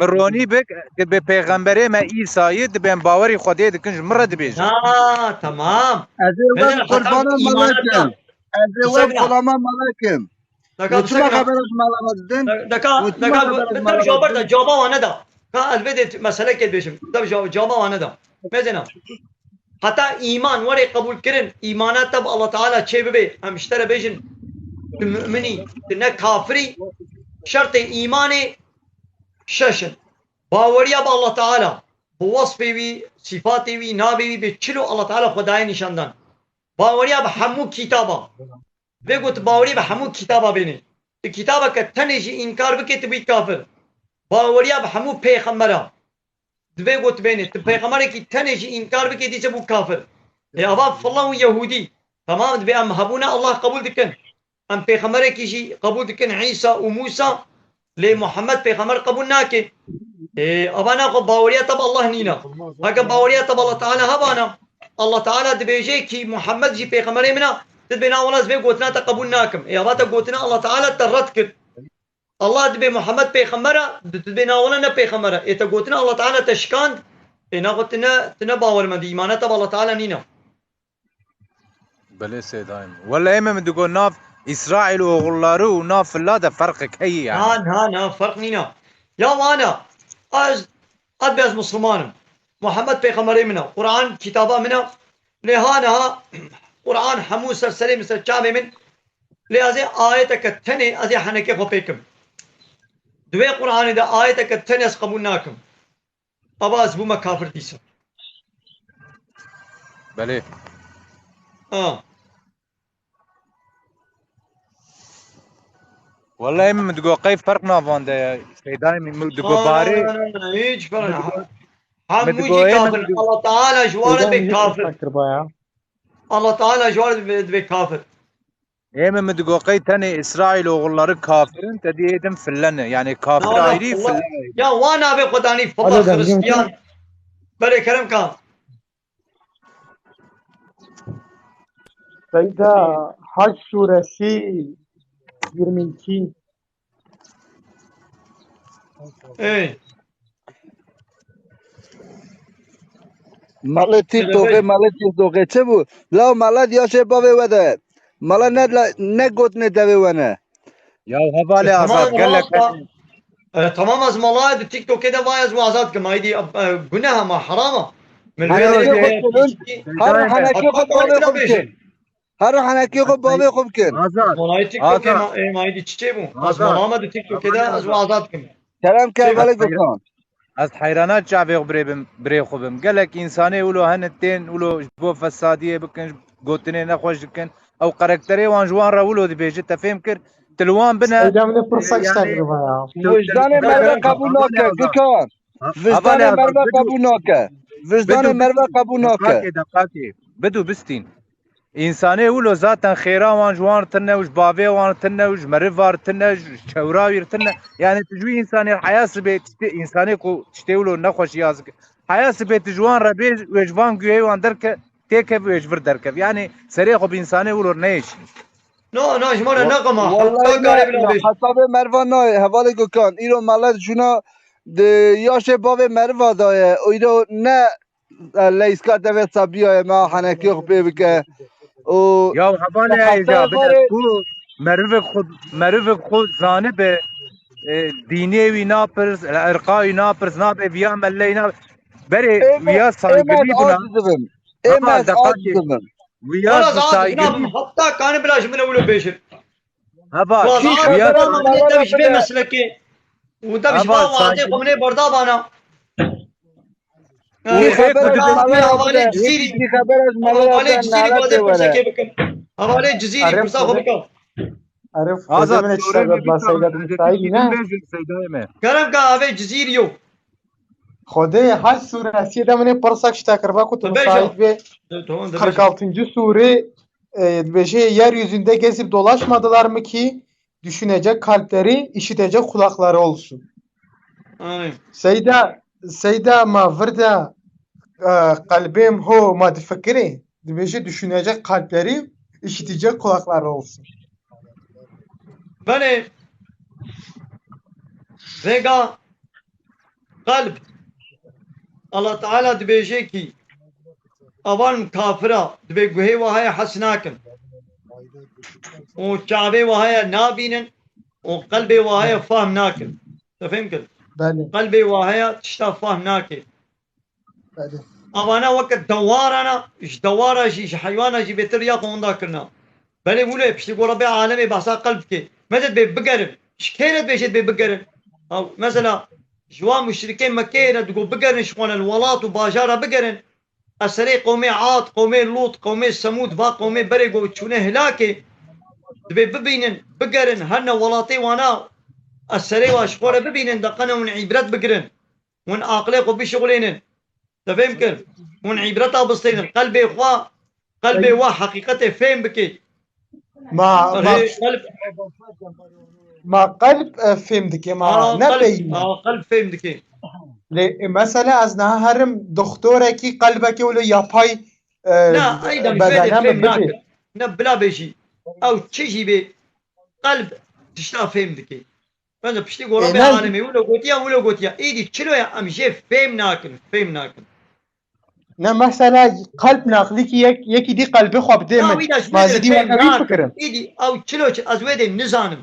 bi Ronî bik, dibe pêxemberê me Îsayê, dibe em bawerî Xwedê dikin, ji min re dibêjin. Ha, tamam. Ez ê wek qurbana melekim. Ez ê wek qulama melekim. Deka, tu çima xebera ji mala me didin? Deka, deka, cevaba wan neda. Ka ez vê de meselekê dibêjim. Deka, cevaba wan neda. Mezena. Heta îman were qebûl kirin, îmana te bi Allah Teala çê bibe. Em ji te re bêjin, tu mu'minî, tu ne kafirî, şertê îmanê şeş in. Baweriya bi Allah Teala, bi wesfê wî, sîfatê wî, navê wî, bi çilo Allah Teala xwe daye nîşandan. Baweriya bi hemû kitaba. Vê got baweriya bi hemû kitaba bênê. Tu kitabeke tenê jî înkar bike, tu bî kafir. Baweriya bi hemû pêxembera. Divê got bênê, tu pêxemberekî tenê jî înkar bikê, dîse bû kafir. Ê ava filan û Yehûdî. Tamam, divê em hebûna Allah qebûl dikin. Em pêxemberekî jî qebûl dikin, Îsa û Mûsa, lê Muhammed pêxember qebûl nake. Ê, ava naxwe baweriya te bi Allah nîna. Heke baweriya te bi Allah Teala hebana, Allah Teala dibêje kî Muhammed jî pêxemberê min a, tu dibê na wela ez vê gotina te qebûl nakim. Ê, ava te gotina Allah Teala te red kir. Allah dibê Muhammed pêxember a, tu dibê na wela ne pêxember a. Ê te gotina Allah Teala te şikand, ê naxwe tu ne, tu ne bawermendî, îmana te bi Allah Teala nîna. Belê Seydayê min. Wele ê min digot nav Îsraîl oğulları û nav filla de ferqek heye yani. Na, na, na, ferq nîna. Ya wana, ez, ez bê ez Musliman im. Muhammed pêxemberê min a. Quran kitaba min a. Lê ha niha Quran hemû ser serê min, ser çavê min. Lê ez ê ayeteke tenê, ez ê henekê xwe pê kim. Di wê Quranê de ayeteke tenê ez qebûl nakim. Ava ez bûme kafir dîsa. Belê. Ha. Wallahî min digo qey ferq nav wan de ye. Seydayê min, min digo barê. Na, na, na, na, hiç ferq. Hemû jî kafir. Allah Teala ji wan re bê kafir. Allah Teala ji wan re dibê kafir. Ê min, min digo qey tenê Îsraîl oğulları kafir in, te dî ê din fille ne. Yani kafir ayrî, fille ayrî. Ya wan navê xwe danî filla Hristiyan. Belê kerem ka. Seyda, Hac suresi yirmi iki. Ey. Mala TikTokê, mala TikTokê çi bû? Law mala yaşê bavê we de. Mala ne la- ne gotinê devê we ne. Ya hevalê Azad, gelek. E, tamam, ez mala di TikTokê de vay ez azad kim. Aydî e, guneh ama, haram a. Min Her vê şey de hoş olun. Her hanekê xwe bavê xwe bikin. Her hanekê xwe bavê xwe bikin. Azad. Malayê TikTokê Azad. ma, e, ma aydî çiçê bû. Ez Azad. mala me di TikTokê de ez azad kim. Kerem ke Şey, hevalê Gurkan. Ez heyrana çavê xwe birê bim, birê xwe bim. Gelek însanê wilo hene tên wilo ji bo fesadiyê bikin, gotinê nexweş dikin. Ew karakterê wan ji wan re wilo dibêje, te fêm kir. Ti li wan bine. Seyda, min ê pirsa Yani- kiştek riva ya. Wijdanê merve qebûl nake, Gurkan. Wijdanê merve qebûl nake. Wijdanê merve qebûl nake. Deqakê, deqakê. Bidu bistîn. Însanê wilo zaten xêra wan ji wan tine û ji bavê wan tine û ji meriva tine, ji çewra wî tine. Yani tu ji wî însanê heya sibê tiştê, însanê ku tiştê wilo nexweşî ya zikir. Heya sibê tu ji wan re bêj, wê ji van guhê wan derke, têkev, wê ji vir derkev. Yani serê xwe bi însanê wilo neyêşî. No, no, ji me re neqema. Wallahi Heta karê bila ne, bêj. hesabê merva nayê, hevalê Gurkan. Îro mala juna di yaşê bavê meriva daye. Îro ne e, leyska devê sabiyaye me hanekê xwe pê bike. Û Ya hevalê Heta Eyda, bide zarê- ku merivek xwe, merivek xwe zanibe, e, dînê wî napirs, irqa wî napirs, nabe viya melley nabe. Berê Ême- viya ême saygilî ez buna. aciz dibim. Heval, Ême ez deqakê. aciz dibim. Viya Wala zaten saygilî. Hatta kanî bila ji min wilo bêjin. Heval, Wala viya zaten min dev ji vê meslekê. Û dev ji Heval, van wazê saygilî. Xwe min ê berdabana. Û xeber ez Hevalê malaya bide. Cizîrî. Xeber ez malaya Hevalê bide. Cizîrî Nalate bade were. Pirsekê bikim. Hevalê Cizîrî Arif, pirsa xwe bike. Arif, Azad, Xwedê min sorê şeref me ba bî Seyda tam, bin ez Saîdî ê ne? bêjim Seydayê me. Kerem ke avê Cizîrî yo. Xwedê Hac suresiyê de min ê pirsa kiştek riva ku tu Dibêje. Saîd ve Tamam, dibêje. kırk altıncı sure e, dibêje yeryüzünde gezip dolaşmadılar mı ki düşünecek kalpleri, işitecek kulakları olsun. Ay. Seyda, Seyda ma vir de e, qelbêm ho ma difikirê, dibêje düşünecek kalpleri, işitecek kulakları olsun. Belê vêga qelb Allah Teala dibêje kî avan kafira dibê guhê wahaya hes nakin û çavê wahaya nabînin û qelbê wahaya fahm nakin. Te fêm kir? Belê, Qelbê wahaya tişta fahm nake. belê. Avana weke dewarana, ji dewara jî, ji heywana jî bêtir ya xwe winda kirina. Belê wilo ye, piştî ku Rebê alemê behsa qelb dike. Me de dibê bigerin. Ji kê re dibêje dibê bigerin? Ew, mesela, ji wan muşrikên Mekkeyê re digot bigerin ji xwe ne li welat û bajara bigerin. Ez serê qewmê Ad, qewmê Lût, qewmê Semûd, va qewmê berê ku çûne hilakê, dibê bibînin, bigerin, herne welatê wana, ez serê wa ji xwe re bibînin, de qene hûn îbret bigirin. Hûn aqilê xwe bişixulênin. Te fêm kir? Hûn îbreta bistênin. Qelbê xwe, qelbê we heqîqetê fêm bike. Ma, ma, Rê qelb, ma qelb e, fêm dike, ma a, ne qelb, beyin. a, qelb fêm dike. Lê e, mesela ez niha herim doktorekî qelbekê wilo yapay e, Na, eyda ji bedene vê de min fêm bibî. nakin. Ne bila bêjî. Ew çi jî bê qelb tişta fêm dike. Bence piştî ku E, Rebê ne- alemê wilo gotiya, wilo gotiya. Êdî çilo ye em jê fêm nakin, fêm nakin. Ne mesela qelb naqlîkî yek, yekî dî qelbê xwe bidê Ya min. wî de ji Ma vê de zî dî fêm wekî nakin. fikirim. Êdî ew çilo çi, ez wê dê nizanim.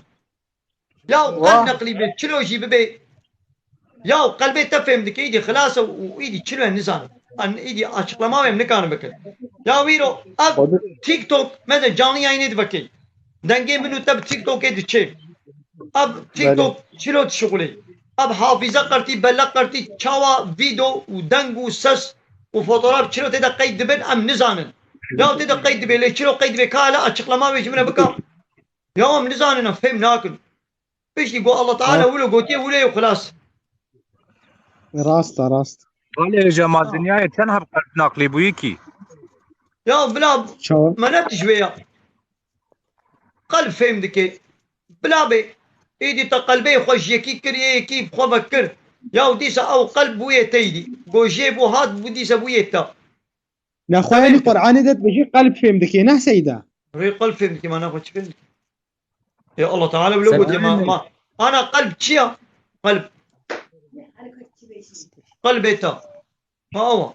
Ya Wah. qelb neqlî bê, çilo jî bibê. Ya qelbê te fêm dike, êdî xilas e û êdî çilo ye nizanim. An êdî açıklama em nikarin bikin. Ya wîro ev TikTok, mesela canlı yayınê divekê. Dengê min û te bi TikTokê diçê. Ev TikTok çilo dişixulê. Ev hafîze qertî, bellek qertî, çawa vîdeo û deng û ses û fotoğraf çilo tê de qeyd dibin, em nizanin. Ya tê de qeyd dibê, lê çilo qeyd dibê, ka hele açıklama wê ji min re bika. Ya em nizanin, em fêm nakin. Piştî ku Allah Teala wilo gotiye, wilo ye xilas. Rast e, rast. Belê, hêja ma dinyayê çend heb qelb naqlî bûyî kî? Ya bila Çawa? me ne tijwê ya. Qelb fêm dike. Bila bê. Êdî te qelbê xwe ji yekî kir, yê yekî bi xwe vekir. Ya dîsa ew qelb bûye te êdî. Go jê bû hat bû dîsa bûye te. Nexweyanî Qur'anê de dibêjî qelb fêm dike, ne Seyda? Rê qelb fêm dikî, mana xwe çi fêm dikî? Ê Allah Teala bile gotiye ma, Selamünaleyküm. Ma ana qelb çi ya? Qelb. Qelbê te. Ma awa.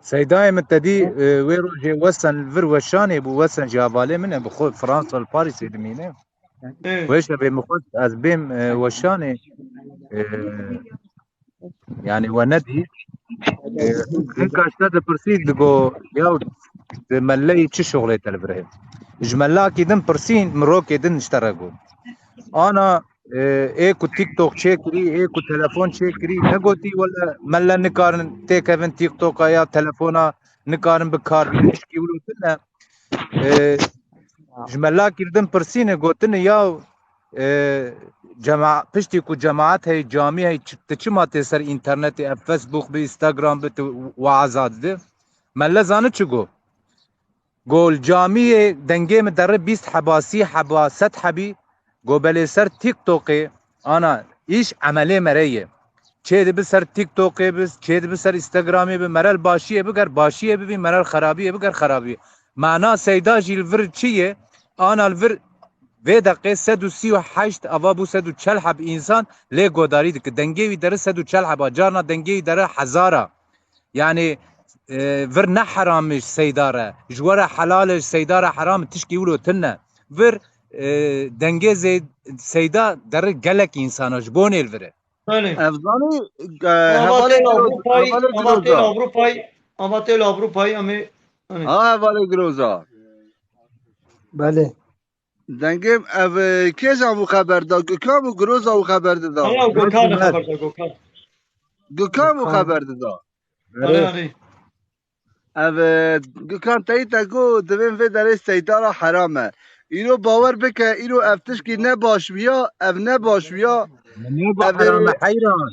Seydayê min tedî, e, wê rojê wesen vir weşanê bû, wesen ji hevalê min e, bi xwe Fransa li Parîsê dimîne. Ê. Wê şevê min xwest ez bêm, e, weşanê, e, yani we nedî. E, hinka ji te dipirsî digo, ya di melleyî çi şoxlê te li vir heye? Ji melakî din pirsîn, mirokê din ji te re got. Ana, e, ê ku TikTok çêkirî, ê ku telefon çêkirî, negotî wele mele nikarin têkevin TikToka ya telefona, nikarin bi kar bînin, tişkî wilo tune. E, ji melakî din pirsîne, gotine ya, e, cema-, piştî ku cemaet heye, camî heye, çi-, tu çima tê ser înternetê, ev Facebook bi, Instagram bi, tu weaza dide? Mele zane çi got? Go li camiyê dengê min dere bîst heba, sî heba, sed hebî. Go belê ser TikTokê, ana, îş emelê mere ye. Çê dibi ser TikTokê bi, çê dibi ser Instagramê bi, mere li başiyê biger, başiyê bibî, mere li xerabiyê biger, xerabiyê. Mana Seyda jî li vir çi ye? Ana li vir vê deqê sed û sî û heşt, ava bû sed û çel heb însan lê godarî dike. Dengê wî dere sed û çel heba, carna dengê wî dere hezara. Yani, e, vir ne heram e ji Seyda re. Ji we re helal e, ji Seyda re heram e, tişkî wilo tune. Vir, e, dengê zê-, Seyda deri gelek insana ji bonê li vir e. Belê. Ev zanî, e, Ama hevalê tê Giroz-, Avrupayî, hevalê ama tê Giroza. Avrupayî, ama tê Avrupayî, em ê, hani. Ha, hevalê Giroza. Belê. Dengê ev, e, kê ji ev xeber da? Gökhan û Giroza û xeber dida. Aya, Gökhan Gökhan. Xeber da, Gökhan. Gökhan û Gökhan. Xeber dida. Erê, erê. Ev, e, Gökhan teyî te got, divên vê derê Seyda ra heram e. Îro bawer bike, îro ev tişkî ne baş bûya, ev ne baş bûya. Ne bu Ev, e, herame heyran.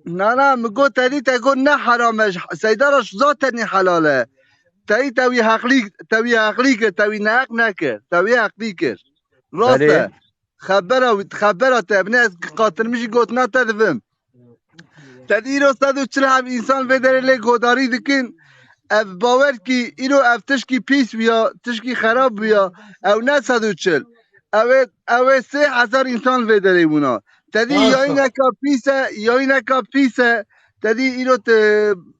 Na, na, min got, tedî te got ne heram e, Seyda ra zaten helal e. Tedî te wî heqlî, te wî heqlî kir, te wî neheq nekir, te wî heqlî kir. Rast Belê. E. Xebera wî, xebera te, binê ez qatirmijî gotina te divim. Tedî îro sed û çil heb însan vê derê lê godarî dikin. Ev bawer kî îro ev tişkî pîs bûya, tişkî xerab bûya. Ew ne sed û çil. Ew ê, ew ê sê hezar însan vê derê bûna. Tedî Rast e. Yayîneka pîs e, yayîneka pîs e. Tedî îro te,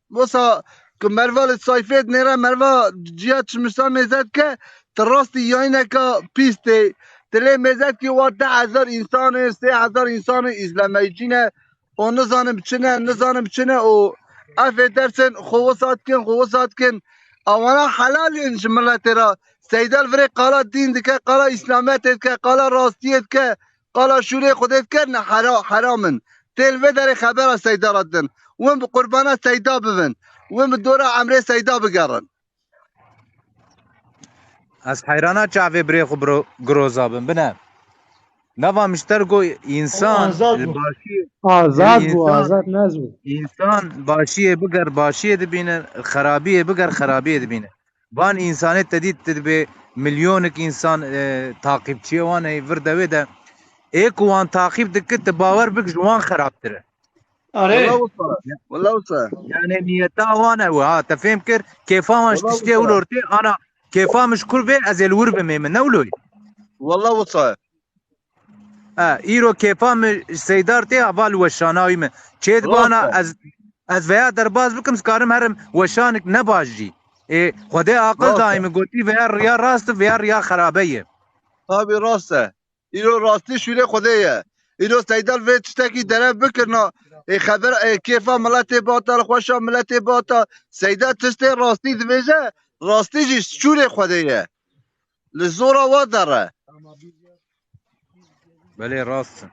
wisa ku merva li sayfê dinêre, merva ciya çimisa mêze dike, tu rastî yayîneka pîs tê. Tu lê mêze dikî wa deh hezar însan ê, sê hezar însan ê îzlemeyicî ne. O nizanim çi ne, nizanim çi ne o. Efê dersin, xwe wisa dikin, xwe wisa dikin. Ewana helal in ji miletê re. Seyda li virê qala dîn dike, qala îslametê dike, qala rastiyê dike, qala şûrê Xwedê dike, ne hera-, heram in. Tê li vê derê xebera Seyda re didin. Win bi qurbana Seyda bibin. Win bi dora emrê Seyda bigerin. Ez heyrana çavê birê xwe biro-, giroza bin. Bine. Nava mişter go însan Azad li bû. Başî Azad bû, însan, azad nez bû. Însan başiyê biger, başiyê dibîne, xerabiyê biger, xerabiyê dibîne. Van însanê te dît, tu dibê milyonek însan, e, taqîbçiyê wan ê vir de wê de. Ê ku wan taqîb dikit, tu bawer bik ji wan xerabtir e. Are. Wela wisa. Wela wisa. Yani niyeta wan e, ha, te fêm kir, kêfa wan ji Wela tiştê wisa. Wilo tê, ana, kêfa min ji kur bê, ez ê li wir bimê min, ne wilo ye? Wela wisa. Ha, îro kêfa min ji Seydar tê, ava li weşana wî min. Çê dibana Rast e. ez, ez veya derbas bikim, ez karim herim weşanik ne baş jî. Ê, Xwedê aqil Rast e. Dayî min gotî, veya riya rast e, veya riya xerabe ye. Tabii rast e. Îro rastî şûrê Xwedê ye. Îro Seyda li vê tiştekî derev bikirna, ê xeber, ê kêfa miletê bata, li xweşa miletê bata. Seyda tiştê rastî dibêje, rastî jî şûrê Xwedê ye. Li zora wa dere. Belê rast e.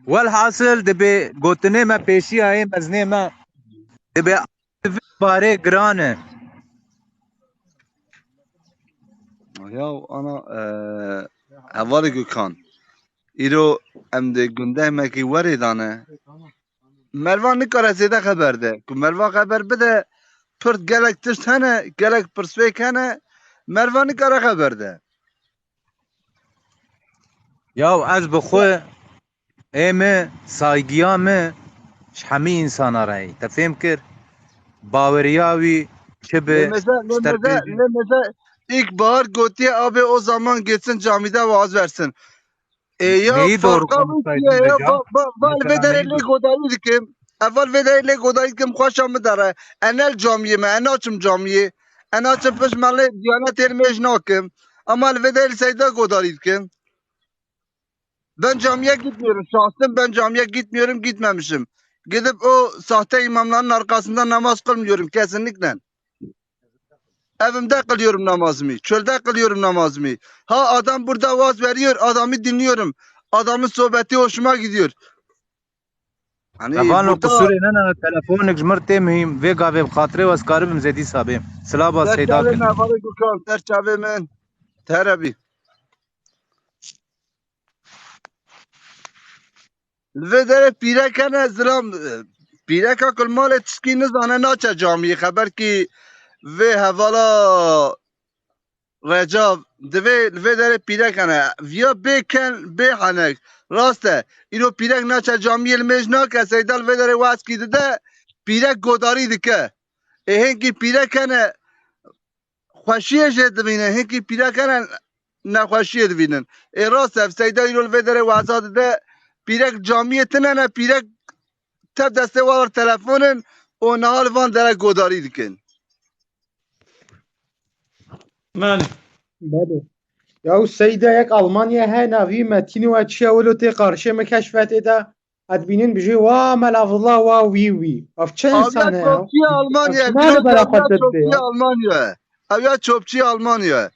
Welhasil dibê gotinê me pêşiya ê mezinê me dibê barê giran e. Ya ana, e, hevalê Gökhan. Îro em di gundehmekî werê dane. Mervan nikare zêde xeber de. Ku mervan xeber bide, pirt gelek tişt hene, gelek pirsvêk hene. Mervan nikare xeber de. Ya ez bi xwe ê me, saygiya me ji hemî însana re heye. Te fêm kir? baweriya wî çi bi Lê meze, lê ji meze, terpê lê meze ilk bahar gotiye abi o zaman geçsin camide vaaz versin. E, ya Neyi doğru farka bu konuşsaydın ki ya, hocam? Va, va, va, Mesela vê derê neyi lê doğru? Godarî dikim. Eval vê derê lê godarî dikim, xweşa min dere. E, nel camiyê me, e, naçim camiyê. E, naçim pişt me lê diyanet êl mêj nakim. Ama li vê derê li Seyda godarî dikim. Ben camiye gitmiyorum. Şahsım ben camiye gitmiyorum, gitmemişim. Gidip o sahte imamların arkasında namaz kılmıyorum kesinlikle. Evimde kılıyorum namazımı. Çölde kılıyorum namazımı. Ha, adam burada vaaz veriyor, adamı dinliyorum. Adamın sohbeti hoşuma gidiyor. Hani Hevalno burada qusûrê ne ne telefonik ji mir tê muhîm. Vê gavê bi xatirê we ez karibim zêdî sabê. Silav ba Seyda Serçavê kirin. Me, Varê Gurkan, serçavê min. Terebî. Li vê derê pîrek hene zilam, e, pîreka ku li malê tişkî nizane naçe camiyê. Xeber kî vê hevala Recav, divê li vê derê pîrek hene. Viya bê ken, bê henek. Rast e. Îro pîrek naçe camiyê li mêj nake. Seyda li vê derê wezkî dide, pîrek godarî dike. Ê hinkî pîrek hene, xweşiyê jê divînin, hinkî pîrek hene nexweşiyê divînin. Ê rast e, ev Seyda îro li vê derê weza dide, pîrek camiyê tine ne, pîrek tev destê wan telefonin û niha li van dere godarî dikin. Min. Belê. Ya û Seyda yek Almanya he navî me tînî we çiya wilo tê qarşê min keşfetê de. Edbînin bijê wa mela villa wa wî wî. Ev çi Aviya insane ya? Çopçî Almanya, Ev çima li bera xwe aviya tirtê Çopçî ya? Almanya. Aviya Çopçî Almanya.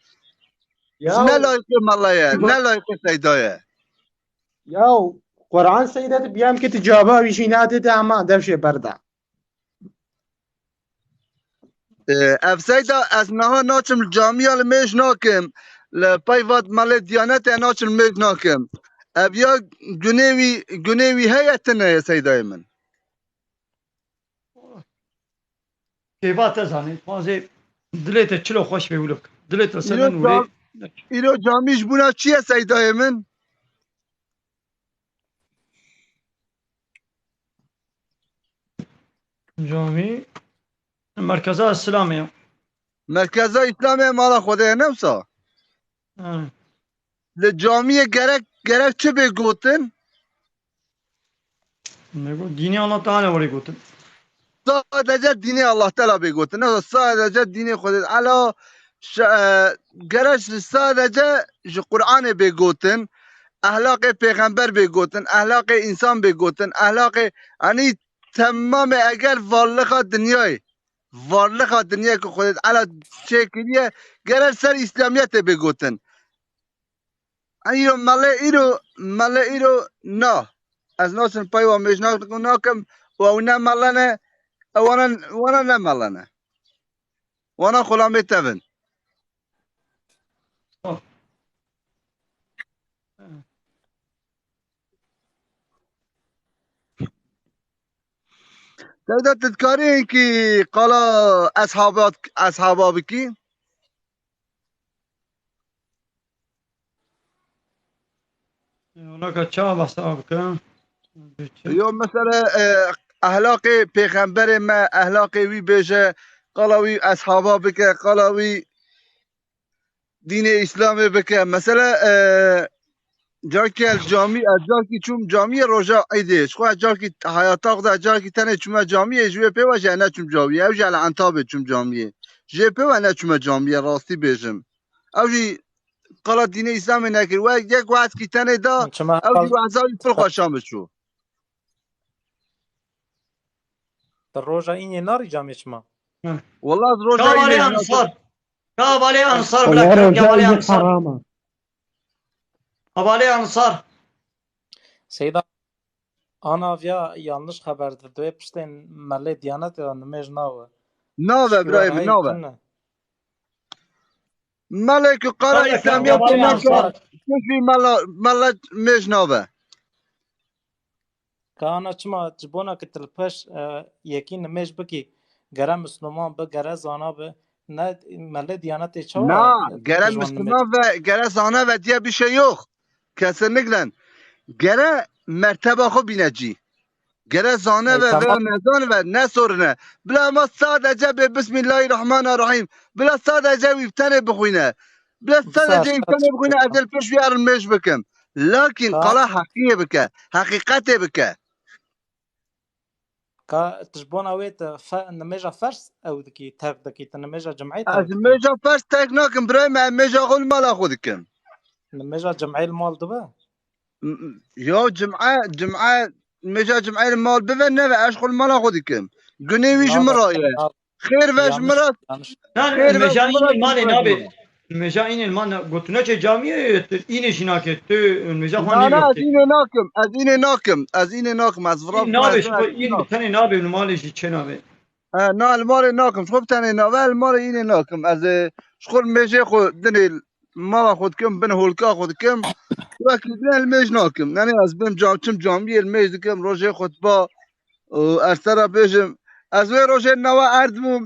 Ya Ne layıkı mala ye, ne layıkı Seyda ye. Ya Quran Seyda de biyam ki tu caba wî jî nadê de ama dev jê berda. Ee, ev Seyda ez niha naçim camiya li mêj nakim. Li peyvat malê Diyanetê naçim mêj nakim. Ev ya gunê wî, gunê wî heye tine ye Seydayê min. Kêfa te zanî, panzê dilê te çilo xweş bê wilo. Dilê te Îro semen wê. Cam-, îro camî ji bûna çi ye Seydayê min? Camî Merkeza Îslamê ya. Merkeza Îslamê mala Xwedê ye, ne wisa? Ha. Li camiyê gerek, gerek çi bê gotin? Ne got? Dînê Allah Teala were gotin. Sadece dînê Allah Teala bê gotin. Ne sadece dînê Xwedê. Ela ş-, e, gerek ji sadece ji Qur'anê bê gotin. Ehlaqê pêxember bê gotin. Ehlaqê însan bê gotin. Ehlaqê, yanî temamê eger varlixa dinyayê, varlixa dinyayê ku Xwedê Teala çêkiriye, gerek ser Îslamiyetê bê gotin. Îro mele îro, mele îro na. Ez naçim pey wa mêj nakim û ew ne mele ne, ew wana, wana ne mele ne. Wana xulamê tevin. Seyda, tu dikarî hinkî qala eshaba, eshaba bikî? Wala ka çawa behsa bikin? Yo, mesela, e, ehlaqê pêxemberê me, ehlaqê wî bêje, qala wî eshaba bike, qala wî dînê Îslamê bike. Mesela, e, carkî ez camî, ez carkî çûm camiyê roja Eydê. Ji xwe ez carkî heyata xwe de ez carkî tenê çûme camiyê, ji wê pê ve jî ez neçûm camiyê. Ew jî ez li Entabê çûm camiyê. Ji wê pê ve neçûme camiyê, rastî bêjim. Ew jî qala dînê Îslamê nekir. We yek wezkî tenê da, Çima ew jî qal- weza wî pir xweşan biçû. Di roja înê narî camê çima? Wela ez roja Ka înê valê nakim. Ensar. Ka valê Ensar, Wala bila ka roja valê înê Ensar. Herama. Ka valê Ensar. Seyda, ana viya yanlış xeber di. Divê piştên melê Diyanetê de nimêj nawe. Nabe, Şiwa birayê min, nabe. Melê ku qala Qala Îslamiyetê ka valê nake, Ensar. Kifî mela, mela mêj nabe. Ka ana çima ji bona ku tu li pêş, e, yekî nimêj bikî, gere Misliman bi, gere zana bi, ne melê Diyanetê çawa, Na, e, gere pişman Misliman ve, gere zana ve diye bir şey yok. Kesinlikle. Gere merteba xwe bîne cî. Gere zane ve veya nezane ve nesorine. Bila ma sadece bê Bismillahirrahmanirrahîm. Bila sadece wî bi tenê bixwîne. Bila sadece wî bi tenê bixwîne, ez ê li pişt wî erin mêj bikim. Lakin qala heqiyê bike. Heqîqetê bike. Ka tu ji bona wê tu fe-, nimêja ferz ew dikî, tev dikî, tu nimêja cimeyê tev dikî? Ez nimêja ferz tev nakim, birayê me, ez mêja xwe li mala xwe dikim. Nimêja cimeyê li mal dibe? M-, m-, ya cim'e, cim'e, nimêja cim'e li mal bibe nebe, ez ji xwe li mala xwe dikim. Gunê wî ji min re ye. Xêr ve ji min re. Na, xêr ve ji min re, malê nabe. Nimêja înê li mal na-, gotinekê camiyê ye, tu înê jî nake, tu nimêja xwe nî. Na, na, ez înê nakim, ez înê nakim, ez înê nakim, ez vira. Nabe, ji xwe înê tenê nabe, li malê jî çê nabe. He, na, li malê nakim, ji xwe bi tenê nabe, li malê înê nakim. Ez ê ji xwe li mêjê xwe dinê mala xwe dikim, bin holka xwe dikim. Wekî din li mêj nakim. Nenê ez bim cam, çim camiyê li mêj dikim, rojê xutba. Û ez te re bêjim, ez wê rojê nawa erd bûm,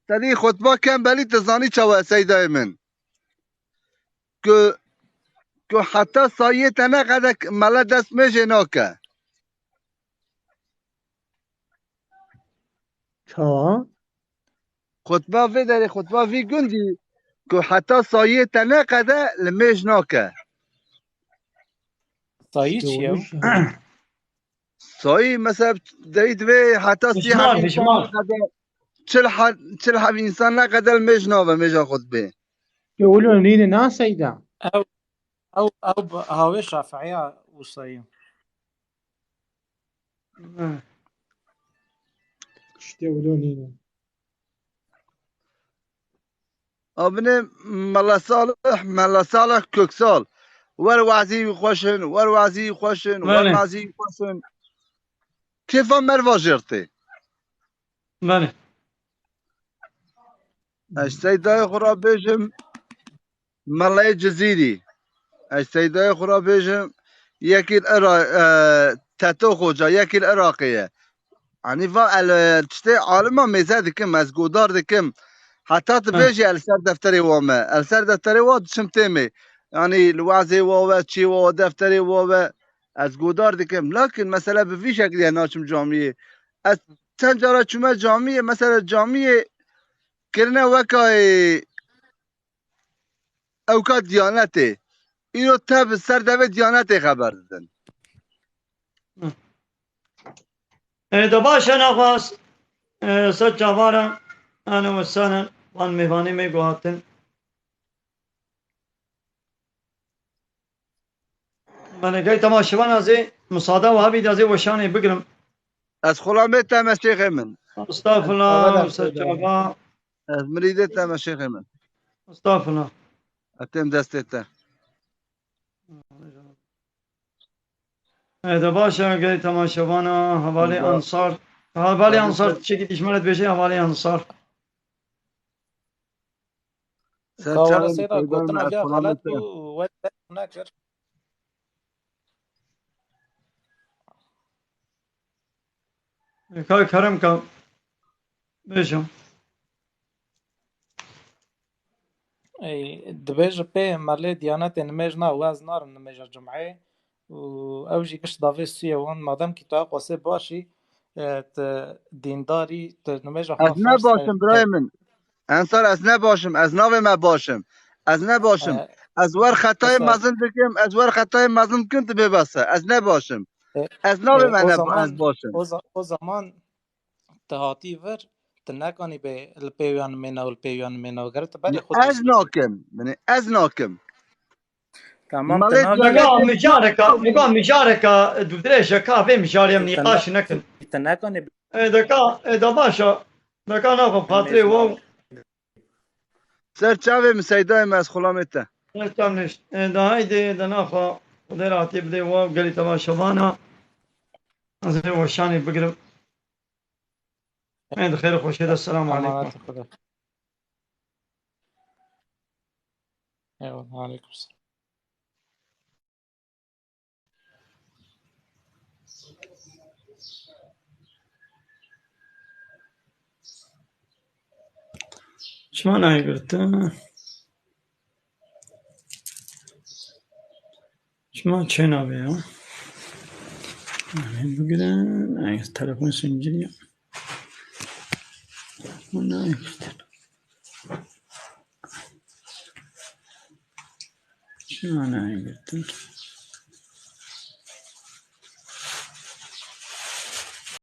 te dî xutba kem belî, tu zanî çawa seydayê min. Ku, ku heta sayiyê te neqede mele dest mêjê nake. Çawa? Xutba vê derê, xutba vî gundî ku heta sayiyê te neqede li mêj nake. Sayî çi ye? Sayî, mesela, deyî divê heta sî heb însan neqede, çil heb, çil heb însan neqede li mêj nabe mêja xutbê. Ke wilo nîne na seyda. Ew, ew, ew bi hawê Şafiiya wisa ye. Tiştê wilo nîne. Abine Mela Salih, Mela Salih Köksal. Wer wazî xweş in, wer wazî xweş in, wer wazî xweş in. Kêfa merva jêr tê. Belê. Ez seydayê xwe re bêjim, Melayê Cizîrî. Ez seydayê xwe re bêjim, yekî li Ira-, e, Teto Xoca, yekî li Iraqê ye. Anî va el, e, tiştê alima mêze dikim, ez godar dikim. Heta tu bêjî el ser defterê wa me. El ser defterê wa diçim têmê. Yanî li wazê wa we, çî wa we, defterê wa we, ez godar dikim. Lakin mesele bi vî şekilî ye naçim camiyê. Ez çend cara çûme camiyê, mesela camiyê kirine weka, e, ewka Diyanetê. Îro tev ser devê Diyanetê xeber didin. Hı. E, de baş e, naxwas, e, ser çavara, ene we senen, van mêvanê me guhatin. Belê, gel temaşevan, ez ê misada we hebî, ez ê weşanê bigirim. Ez xulamê te me şêxê min. Estağfurullah, ser çava. Ez mirîdê te me şêxê min. Estağfurullah. Ez têm destê te. E, de baş e, gel temaşevana, hevalê Ensar. Hevalê Ensar, çekî dişmenet bêjê, hevalê Ensar. Ka were seyda gotina vê xelet bû, we dest nekir. Ka kerem ka. Bêjim. Ey, dibêje pê melê Diyanetê nimêj na û ez narim nimêja Cumeyê û ew jî giş davê sûyê wan. Madem kî tu ew qasê baş î, e, tu dîndarî, tu nimêja xwe. Ez ne baş im, birayê min. Ensar, ez ne baş im, ez navê me baş im. Ez ne baş im. E, Ez wer xetayê mezin dikim, ez wer xetayê mezin dikim, tu bê bes e. Ez ne baş im. E, ez navê me ne ez baş im. O za-, o zaman tu hatî vir, tu nekanî bê li pê wiyan mêna û li pê wiyan mêna û gere tu berê xwe. Ez nakim, binê ez nakim. Tamam, tu nakim. Mijareka, mijareka, dûdirêjeka vê mijarê em nîqaş nekin. Tu nekanî. E, deka, e, da baş e. Deka naxwe xatirê we. Ser çavê min seydayê me, ez xulamê te. Ser çav nişt. E, da haydi, da naxwe Xwedê rahatiyê bidê we û gelî temaşevana. Ez ê weşanê bigirim. Ê, di xêr û xweşiyê de, selamu aleykum. Emanetê Xwedê. Eyvallah, aleykum selam. Çima nayê girtin? Çima çê nabê ya? Yanî bugün, ay, telefon zinciri ya. Bunu ayırdım. Şunu ayırdım.